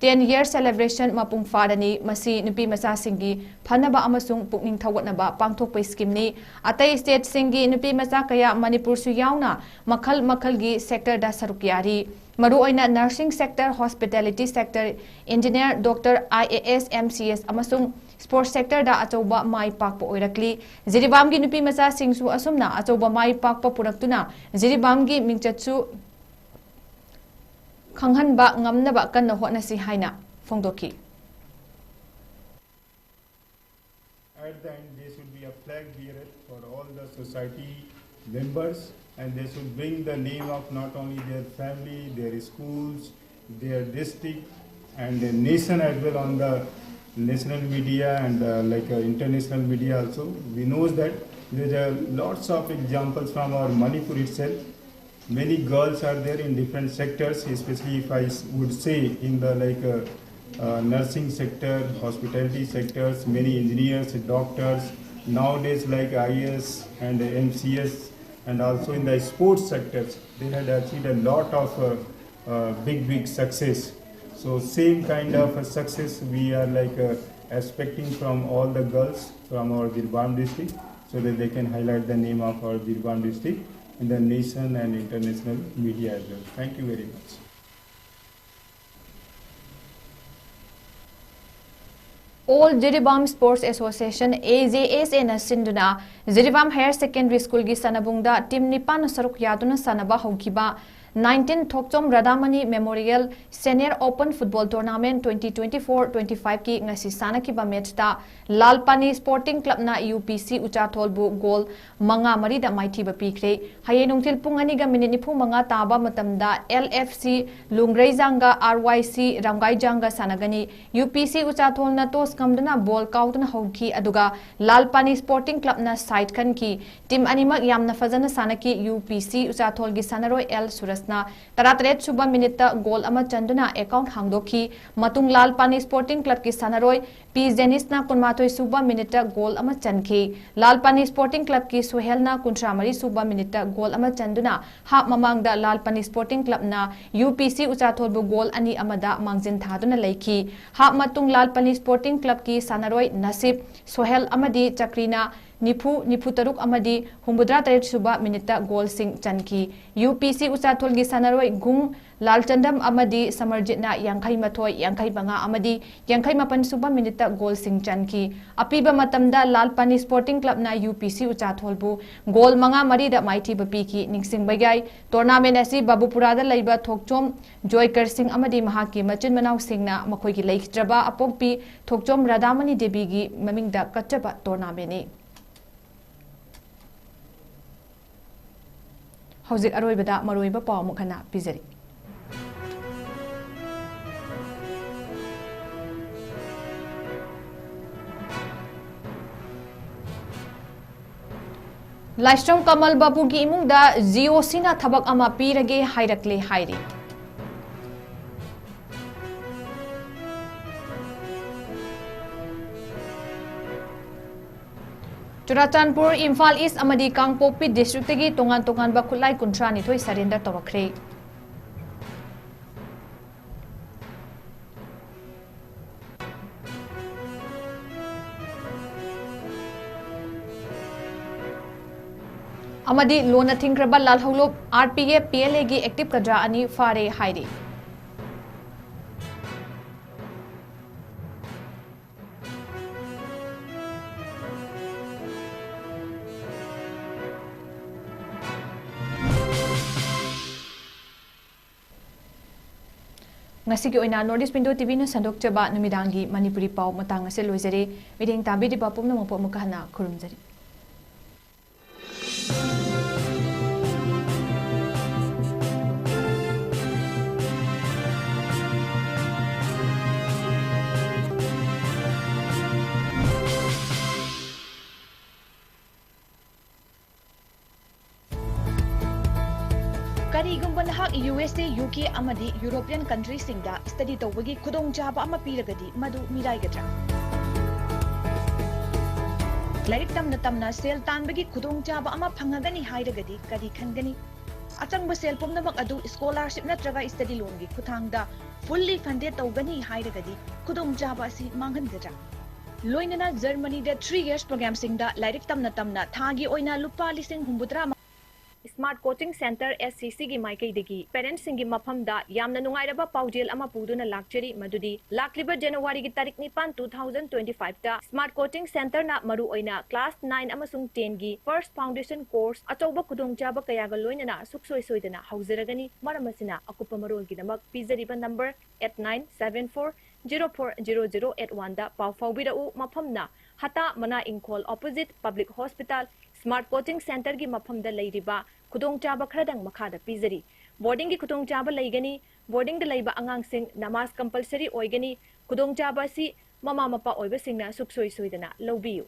ten year celebration ꯃꯄꯨꯡ ꯐꯥꯔꯅꯤ꯫ ꯃꯁꯤ ꯅꯨꯄꯤ ꯃꯆꯥꯁꯤꯡꯒꯤ ꯐꯅꯕ ꯑꯃꯁꯨꯡ ꯄꯨꯛꯅꯤꯡ ꯊꯧꯒꯠꯅꯕ ꯄꯥꯡꯊꯣꯛꯄ schemeꯅꯤ꯫ ꯑꯇꯩ stateꯁꯤꯡꯒꯤ ꯅꯨꯄꯤ ꯃꯆꯥ ꯀꯌꯥ, ꯃꯅꯤꯄꯨꯔꯁꯨ ꯌꯥꯎꯅ, ꯃꯈꯜ ꯃꯈꯜꯒꯤ sectorꯗ ꯁꯔꯨꯛ ꯌꯥꯔꯤ꯫ ꯃꯔꯨꯑꯣꯏꯅ nursing sector, hospitality sector, engineer, doctor, IAS, MCS ꯑꯃꯁꯨꯡ sports sectorꯗ ꯑꯆꯧꯕ ꯃꯥꯏ ꯄꯥꯛꯄ ꯑꯣꯏꯔꯛꯂꯤ꯫ ꯖꯤꯔꯤꯕꯥꯝꯒꯤ ꯅꯨꯄꯤ ꯃꯆꯥꯁꯤꯡꯁꯨ ꯑꯁꯨꯝꯅ ꯑꯆꯧꯕ ꯃꯥꯏ ꯄꯥꯛꯄ ꯄꯨꯔꯛꯇꯨꯅ ꯖꯤꯔꯤꯕꯥꯝꯒꯤ ꯃꯤꯡꯆꯠꯁꯨ ꯈꯪꯍꯟꯕ ꯉꯝꯅꯕ ꯀꯟꯅ ꯍꯣꯠꯅꯁꯤ ꯍꯥꯏꯅ ꯐꯣꯡꯗꯣꯛꯈꯤ꯫ At the end, there should be a flag bearer for all the society members, and they should bring the name of not only their family, their schools, their district, and the nation as well on the national media and uh, like uh, international media also. We know that there are lots of examples from our Manipur itself. Many girls are there in different sectors, especially if I s- would say in the like uh, uh, nursing sector, hospitality sectors, many engineers, doctors, nowadays like IAS and MCS, and also in the sports sectors, they had achieved a lot of uh, uh, big, big success. So same kind of a success we are like uh, expecting from all the girls from our Jiribam district, so that they can highlight the name of our Jiribam district in the nation and international media as well. Thank you very much. All Jiribam Sports Association, A J S A ꯅ ꯁꯤꯟꯗꯨꯅ Jiribam Higher Secondary School ꯒꯤ ꯁꯥꯟꯅꯕꯨꯡꯗ team ꯅꯤꯄꯥꯟꯅ ꯁꯔꯨꯛ ꯌꯥꯗꯨꯅ ꯁꯥꯟꯅꯕ ꯍꯧꯈꯤꯕ nineteen Thokchom Radhamani Memorial Senior Open Football Tournament twenty twenty-four twenty-five ꯀꯤ ꯉꯁꯤ ꯁꯥꯟꯅꯈꯤꯕ match ꯇ ꯂꯥꯜ ꯄꯥꯅꯤ Sporting Club ꯅ U P C ꯎꯆꯥꯊꯣꯜꯕꯨ goal ꯃꯉꯥ ꯃꯔꯤꯗ ꯃꯥꯏꯊꯤꯕ ꯄꯤꯈ꯭ꯔꯦ꯫ ꯍꯌꯦꯡ ꯅꯨꯡꯊꯤꯜ ꯄꯨꯡ ꯑꯅꯤꯒ minute ꯅꯤꯐꯨ ꯃꯉꯥ ꯇꯥꯕ ꯃꯇꯝꯗ L F C ꯂꯨꯡꯒ꯭ꯔꯩꯖꯥꯡꯒ R Y C ꯔꯝꯒꯥꯏꯖꯥꯡꯒ ꯁꯥꯟꯅꯒꯅꯤ꯫ U P C ꯎꯆꯥꯊꯣꯜꯅ toss ꯉꯝꯗꯨꯅ ball ꯀꯥꯎꯗꯨꯅ ꯍꯧꯈꯤ, ꯑꯗꯨꯒ ꯂꯥꯜ ꯄꯥꯅꯤ Sporting Club ꯅ side ꯈꯟꯈꯤ꯫ Team ꯑꯅꯤꯃꯛ ꯌꯥꯝꯅ ꯐꯖꯅ ꯁꯥꯟꯅꯈꯤ꯫ U P C ꯎꯆꯥꯊꯣꯜꯒꯤ ꯁꯥꯟꯅꯔꯣꯏ L ꯁꯨꯔꯖꯅ ꯇꯔꯥꯇꯔꯦꯠ ꯁꯨꯕ minute ꯇ goal ꯑꯃ ꯆꯟꯗꯨꯅ account ꯍꯥꯡꯗꯣꯛꯈꯤ꯫ ꯃꯇꯨꯡ ꯂꯥꯜ ꯄꯥꯅꯤ Sporting Club ꯀꯤ ꯁꯥꯟꯅꯔꯣꯏ P ꯖꯦꯅꯤꯁꯅ ꯀꯨꯟꯃꯥꯊꯣꯏ ꯁꯨꯕ minute ꯇ goal ꯑꯃ ꯆꯟꯈꯤ꯫ ꯂꯥꯜ ꯄꯥꯅꯤ Sporting Club ꯀꯤ ꯁꯣꯍꯦꯜꯅ ꯀꯨꯟꯊ꯭ꯔꯥ ꯃꯔꯤ ꯁꯨꯕ minute ꯇ goal ꯑꯃ ꯆꯟꯗꯨꯅ half ꯃꯃꯥꯡꯗ ꯂꯥꯜ ꯄꯥꯅꯤ Sporting Club ꯅ U P C ꯎꯆꯥꯊꯣꯜꯕꯨ goal ꯑꯅꯤ ꯑꯃꯗ ꯃꯥꯡꯖꯤꯟ ꯊꯥꯗꯨꯅ ꯂꯩꯈꯤ꯫ Half ꯃꯇꯨꯡ ꯂꯥꯜ ꯄꯥꯅꯤ Sporting Club ꯀꯤ ꯁꯥꯟꯅꯔꯣꯏ ꯅꯁꯤꯕ, ꯁꯣꯍꯦꯜ ꯑꯃꯗꯤ ꯆꯀ꯭ꯔꯤꯅ ꯅꯤꯐꯨ, ꯅꯤꯐꯨ ꯇꯔꯨꯛ ꯑꯃꯗꯤ ꯍꯨꯝꯐꯨꯇꯔꯥ ꯇꯔꯦꯠ ꯁꯨꯕ minute ꯇ goal ꯁꯤꯡ ꯆꯟꯈꯤ꯫ U P C ꯎꯆꯥꯊꯣꯜꯒꯤ ꯁꯥꯟꯅꯔꯣꯏ ꯒꯨꯡ, ꯂꯥꯜꯆꯟꯗꯝ ꯑꯃꯗꯤ ꯁꯃꯔꯖꯤꯠꯅ ꯌꯥꯡꯈꯩ ꯃꯥꯊꯣꯏ, ꯌꯥꯡꯈꯩ ꯃꯉꯥ ꯑꯃꯗꯤ ꯌꯥꯡꯈꯩ ꯃꯥꯄꯟ ꯁꯨꯕ minute ꯇ goal ꯁꯤꯡ ꯆꯟꯈꯤ꯫ ꯑꯄꯤꯕ ꯃꯇꯝꯗ ꯂꯥꯜ ꯄꯥꯅꯤ Sporting Club ꯅ U P C ꯎꯆꯥꯊꯣꯜꯕꯨ goal ꯃꯉꯥ ꯃꯔꯤꯗ ꯃꯥꯏꯊꯤꯕ ꯄꯤꯈꯤ꯫ ꯅꯤꯡꯁꯤꯡꯕ ꯌꯥꯏ, tournament ꯑꯁꯤ ꯕꯥꯕꯨꯄꯨꯔꯥꯗ ꯂꯩꯕ ꯊꯣꯛꯆꯣꯝ ꯖꯣꯏꯀꯔ ꯁꯤꯡ ꯑꯃꯗꯤ ꯃꯍꯥꯛꯀꯤ ꯃꯆꯤꯟ ꯃꯅꯥꯎꯁꯤꯡꯅ ꯃꯈꯣꯏꯒꯤ ꯂꯩꯈꯤꯗ꯭ꯔꯕ ꯑꯄꯣꯛꯄꯤ ꯊꯣꯛꯆꯣꯝ ꯔꯥꯙꯥꯃꯅꯤ ꯗꯦꯕꯤꯒꯤ ꯃꯃꯤꯡꯗ ꯀꯠꯆꯕ tournament ꯅꯤ꯫ ꯍꯧꯖꯤꯛ ꯑꯔꯣꯏꯕꯗ ꯃꯔꯨꯑꯣꯏꯕ ꯄꯥꯎ ꯑꯃꯨꯛ ꯍꯟꯅ ꯄꯤꯖꯔꯤ꯫ ꯂꯥꯏꯁ꯭ꯔꯝ ꯀꯃꯜ ꯕꯥꯕꯨꯒꯤ ꯏꯃꯨꯡꯗ G O C ꯅ ꯊꯕꯛ ꯑꯃ ꯄꯤꯔꯒꯦ ꯍꯥꯏꯔꯛꯂꯦ ꯍꯥꯏꯔꯤ꯫ ꯆꯨꯔꯥꯆꯥꯟꯄꯨꯔ, ꯏꯝꯐꯥꯜ ꯏꯁ꯭ꯠ ꯑꯃꯗꯤ ꯀꯥꯡꯄꯣꯛꯄꯤ district ꯇꯒꯤ ꯇꯣꯉꯥꯟ ꯇꯣꯉꯥꯟꯕ ꯈꯨꯠꯂꯥꯏ ꯀꯨꯟꯊ꯭ꯔꯥ ꯅꯤꯊꯣꯏ surrender ꯇꯧꯔꯛꯈ꯭ꯔꯦ꯫ ꯑꯃꯗꯤ ꯂꯣꯟꯅ ꯊꯤꯡꯈ꯭ꯔꯕ ꯂꯥꯜꯍꯧꯂꯨꯞ R P F P L A ꯒꯤ active ꯀꯗ꯭ꯔꯥ ꯑꯅꯤ ꯐꯥꯔꯦ ꯍꯥꯏꯔꯤ꯫ ꯉꯁꯤꯒꯤ ꯑꯣꯏꯅ North East Window ꯇꯤꯚꯤꯅ ꯁꯟꯗꯣꯛꯆꯕ ꯅꯨꯃꯤꯗꯥꯡꯒꯤ ꯃꯅꯤꯄꯨꯔꯤ ꯄꯥꯎ ꯃꯇꯥꯡ ꯑꯁꯤ ꯂꯣꯏꯖꯔꯦ꯫ ꯃꯤꯠꯌꯦꯡ ꯇꯥꯕꯤꯔꯤꯕ ꯄꯨꯝꯅꯃꯛꯄꯨ ꯑꯃꯨꯛꯀ ꯍꯟꯅ ꯈꯨꯔꯨꯝꯖꯔꯤ꯫ ꯀꯔꯤꯒꯨꯝꯕ ꯅꯍꯥꯛ ꯌꯨ ꯑꯦꯁ ꯑꯦ, ꯌꯨ ꯀꯦ ꯑꯃꯗꯤ ꯌꯨꯔꯣꯄꯤꯌꯟ ꯀꯟꯇ꯭ꯔꯤꯁꯤꯡꯗ ꯁ꯭ꯇꯗꯤ ꯇꯧꯕꯒꯤ ꯈꯨꯗꯣꯡꯆꯥꯕ ꯑꯃ ꯄꯤꯔꯒꯗꯤ, ꯃꯗꯨ ꯃꯤꯔꯥꯏꯒꯗ꯭ꯔꯥ? ꯂꯥꯏꯔꯤꯛ ꯇꯝꯅ ꯇꯝꯅ ꯁꯦꯜ ꯇꯥꯟꯕꯒꯤ ꯈꯨꯗꯣꯡꯆꯥꯕ ꯑꯃ ꯐꯪꯉꯒꯅꯤ ꯍꯥꯏꯔꯒꯗꯤ ꯀꯔꯤ ꯈꯟꯒꯅꯤ? ꯑꯆꯪꯕ ꯁꯦꯜ ꯄꯨꯝꯅꯃꯛ ꯑꯗꯨ ꯁ꯭ꯀꯣꯂꯥꯔꯁꯤꯞ ꯅꯠꯇ꯭ꯔꯒ ꯁ꯭ꯇꯗꯤ ꯂꯣꯟꯒꯤ ꯈꯨꯠꯊꯥꯡꯗ ꯐꯨꯜꯂꯤ ꯐꯟꯗꯦꯗ ꯇꯧꯒꯅꯤ ꯍꯥꯏꯔꯒꯗꯤ ꯈꯨꯗꯣꯡꯆꯥꯕ ꯑꯁꯤ ꯃꯥꯡꯍꯟꯒꯗ꯭ꯔꯥ? ꯂꯣꯏꯅꯅ ꯖꯔꯃꯅꯤꯗ ꯊ꯭ꯔꯤ ꯌꯔꯁ ꯄ꯭ꯔꯣꯒ꯭ꯔꯥꯝꯁꯤꯡꯗ ꯂꯥꯏꯔꯤꯛ ꯇꯝꯅ ꯇꯝꯅ ꯊꯥꯒꯤ ꯑꯣꯏꯅ ꯂꯨꯄꯥ ꯂꯤꯁꯤꯡ ꯍꯨꯝꯐꯨꯇꯔꯥ ꯃꯉꯥ Smart Coaching Centre, S C C ꯒꯤ ꯃꯥꯏꯀꯩꯗꯒꯤ ꯄꯦꯔꯦꯟꯠꯁꯤꯡꯒꯤ ꯃꯐꯝꯗ ꯌꯥꯝꯅ ꯅꯨꯡꯉꯥꯏꯔꯕ ꯄꯥꯎꯖꯦꯜ ꯑꯃ ꯄꯨꯗꯨꯅ ꯂꯥꯛꯆꯔꯤ, ꯃꯗꯨꯗꯤ ꯂꯥꯛꯂꯤꯕ ꯖꯅꯋꯥꯔꯤꯒꯤ ꯇꯥꯔꯤꯛ ꯅꯤꯄꯥꯟ, two thousand twenty-five ꯇ Smart Coaching Centre ꯅ ꯃꯔꯨꯑꯣꯏꯅ class nine ꯑꯃꯁꯨꯡ ten ꯒꯤ first foundation course ꯑꯆꯧꯕ ꯈꯨꯗꯣꯡꯆꯥꯕ ꯀꯌꯥꯒ ꯂꯣꯏꯅꯅ ꯁꯨꯛꯁꯣꯏ ꯁꯣꯏꯗꯅ ꯍꯧꯖꯔꯒꯅꯤ꯫ ꯃꯔꯝ ꯑꯁꯤꯅ, ꯑꯀꯨꯞꯄ ꯃꯔꯣꯜꯒꯤꯗꯃꯛ ꯄꯤꯖꯔꯤꯕ number eight nine seven four zero four zero zero eight one ꯗ ꯄꯥꯎ ꯐꯥꯎꯕꯤꯔꯛꯎ꯫ ꯃꯐꯝꯅ ꯍꯇꯥ ꯃꯅꯥ ꯏꯪꯈꯣꯜ, opposite Public Hospital, Smart Coaching Centre ꯒꯤ ꯃꯐꯝꯗ ꯂꯩꯔꯤꯕ ꯈꯨꯗꯣꯡꯆꯥꯕ ꯈꯔꯗꯪ ꯃꯈꯥꯗ ꯄꯤꯖꯔꯤ꯫ Boarding ꯒꯤ ꯈꯨꯗꯣꯡꯆꯥꯕ ꯂꯩꯒꯅꯤ꯫ Boarding ꯗ ꯂꯩꯕ ꯑꯉꯥꯡꯁꯤꯡ ꯅꯃꯥꯖ compulsory ꯑꯣꯏꯒꯅꯤ꯫ ꯈꯨꯗꯣꯡꯆꯥꯕ ꯑꯁꯤ ꯃꯃꯥ ꯃꯄꯥ ꯑꯣꯏꯕꯁꯤꯡꯅ ꯁꯨꯛꯁꯣꯏ ꯁꯣꯏꯗꯅ ꯂꯧꯕꯤꯌꯨ꯫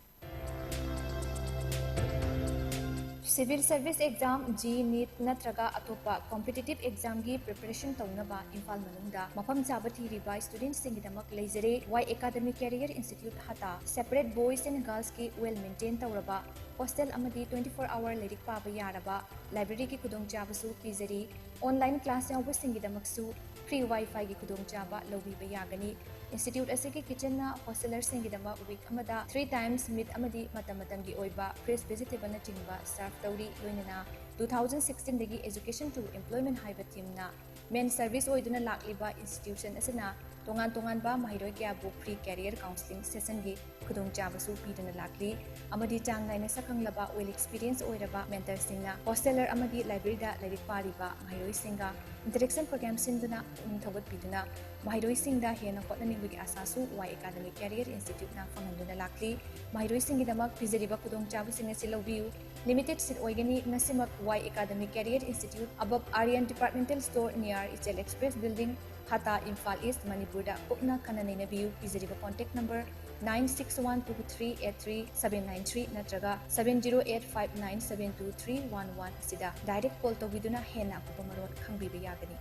Civil Service Exam, J E E, NEET ꯅꯠꯇ꯭ꯔꯒ ꯑꯇꯣꯞꯄ competitive exam ꯒꯤ preparation ꯇꯧꯅꯕ ꯏꯝꯐꯥꯜ ꯃꯅꯨꯡꯗ ꯃꯐꯝ ꯆꯥꯕ ꯊꯤꯔꯤꯕ student ꯁꯤꯡꯒꯤꯗꯃꯛ ꯂꯩꯖꯔꯦ꯫ Y Academy Career Institute ꯍꯇꯥ꯫ Separate boys and girls ꯀꯤ well maintain ꯇꯧꯔꯕ hostel ꯑꯃꯗꯤ twenty four hour ꯂꯥꯏꯔꯤꯛ ꯄꯥꯕ ꯌꯥꯔꯕ library ꯒꯤ ꯈꯨꯗꯣꯡꯆꯥꯕꯁꯨ ꯄꯤꯖꯔꯤ꯫ Online class ꯌꯥꯎꯕꯁꯤꯡꯒꯤꯗꯃꯛꯁꯨ free Wi-Fi ꯒꯤ ꯈꯨꯗꯣꯡꯆꯥꯕ ꯂꯧꯕꯤꯕ ꯌꯥꯒꯅꯤ꯫ Institute ꯑꯁꯤꯒꯤ kitchen ꯅ hostelers ꯁꯤꯡꯒꯤꯗꯃꯛ week ꯑꯃꯗ three times meat ꯑꯃꯗꯤ ꯃꯇꯝ ꯃꯇꯝꯒꯤ ꯑꯣꯏꯕ fresh vegetable ꯅꯆꯤꯡꯕ serve ꯇꯧꯔꯤ꯫ ꯂꯣꯏꯅꯅ two thousand sixteen ꯗꯒꯤ Education to Employment ꯍꯥꯏꯕ theme ꯅ main service ꯑꯣꯏꯗꯨꯅ ꯂꯥꯛꯂꯤꯕ institution ꯑꯁꯤꯅ ꯇꯣꯉꯥꯟ ꯇꯣꯉꯥꯟꯕ ꯃꯍꯩꯔꯣꯏ ꯀꯌꯥꯕꯨ free career counselling sessionꯒꯤ ꯈꯨꯗꯣꯡꯆꯥꯕꯁꯨ ꯄꯤꯗꯨꯅ ꯂꯥꯛꯂꯤ꯫ ꯑꯃꯗꯤ ꯆꯥꯡ ꯅꯥꯏꯅ ꯁꯛꯈꯪꯂꯕ, well experienced ꯑꯣꯏꯔꯕ mentorꯁꯤꯡꯅ hostelerꯑꯃꯗꯤ libraryꯗ ꯂꯥꯏꯔꯤꯛ ꯄꯥꯔꯤꯕ ꯃꯍꯩꯔꯣꯏꯁꯤꯡꯒ interaction program ꯁꯤꯟꯗꯨꯅ ꯄꯨꯛꯅꯤꯡ ꯊꯧꯒꯠꯄꯤꯗꯨꯅ ꯃꯍꯩꯔꯣꯏꯁꯤꯡꯗ ꯍꯦꯟꯅ ꯍꯣꯠꯅꯅꯤꯡꯕꯒꯤ ꯑꯥꯁꯥꯁꯨ Y Academy Career Instituteꯅ ꯐꯪꯍꯟꯗꯨꯅ ꯂꯥꯛꯂꯤ꯫ ꯃꯍꯩꯔꯣꯏꯁꯤꯡꯒꯤꯗꯃꯛ ꯄꯤꯖꯔꯤꯕ ꯈꯨꯗꯣꯡꯆꯥꯕꯁꯤꯡ ꯑꯁꯤ ꯂꯧꯕꯤꯌꯨ꯫ Limited seat ꯑꯣꯏꯒꯅꯤ꯫ ꯉꯁꯤꯃꯛ Y Academy Career Institute, above Aryan Departmental Store, near H L Express Building, ꯍꯥꯇꯥ, Imphal East, ꯃꯅꯤꯄꯨꯔꯗ ꯀꯨꯞꯅ ꯈꯟꯅ ꯅꯩꯅꯕꯤꯌꯨ꯫ ꯄꯤꯖꯔꯤꯕ contact number nine six one two three eight three seven nine three ꯅꯠꯇ꯭ꯔꯒ seven zero eight five nine seven two three one one ꯑꯁꯤꯗ direct call ꯇꯧꯕꯤꯗꯨꯅ ꯍꯦꯟꯅ ꯑꯀꯨꯞꯄ ꯃꯔꯣꯜ ꯈꯪꯕꯤꯕ ꯌꯥꯒꯅꯤ꯫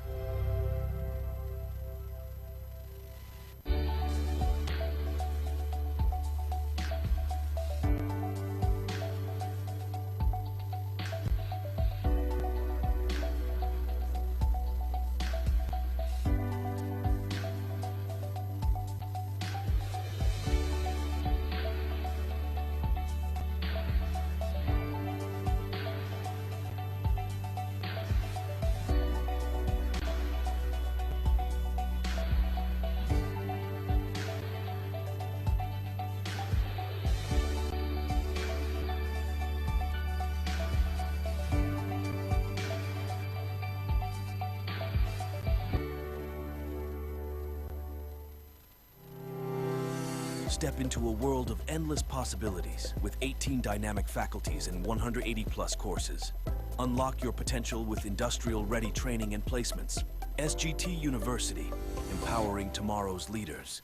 Step into a world of endless possibilities with eighteen dynamic faculties and one hundred eighty plus courses. Unlock your potential with industrial ready training and placements. S G T University, empowering tomorrow's leaders.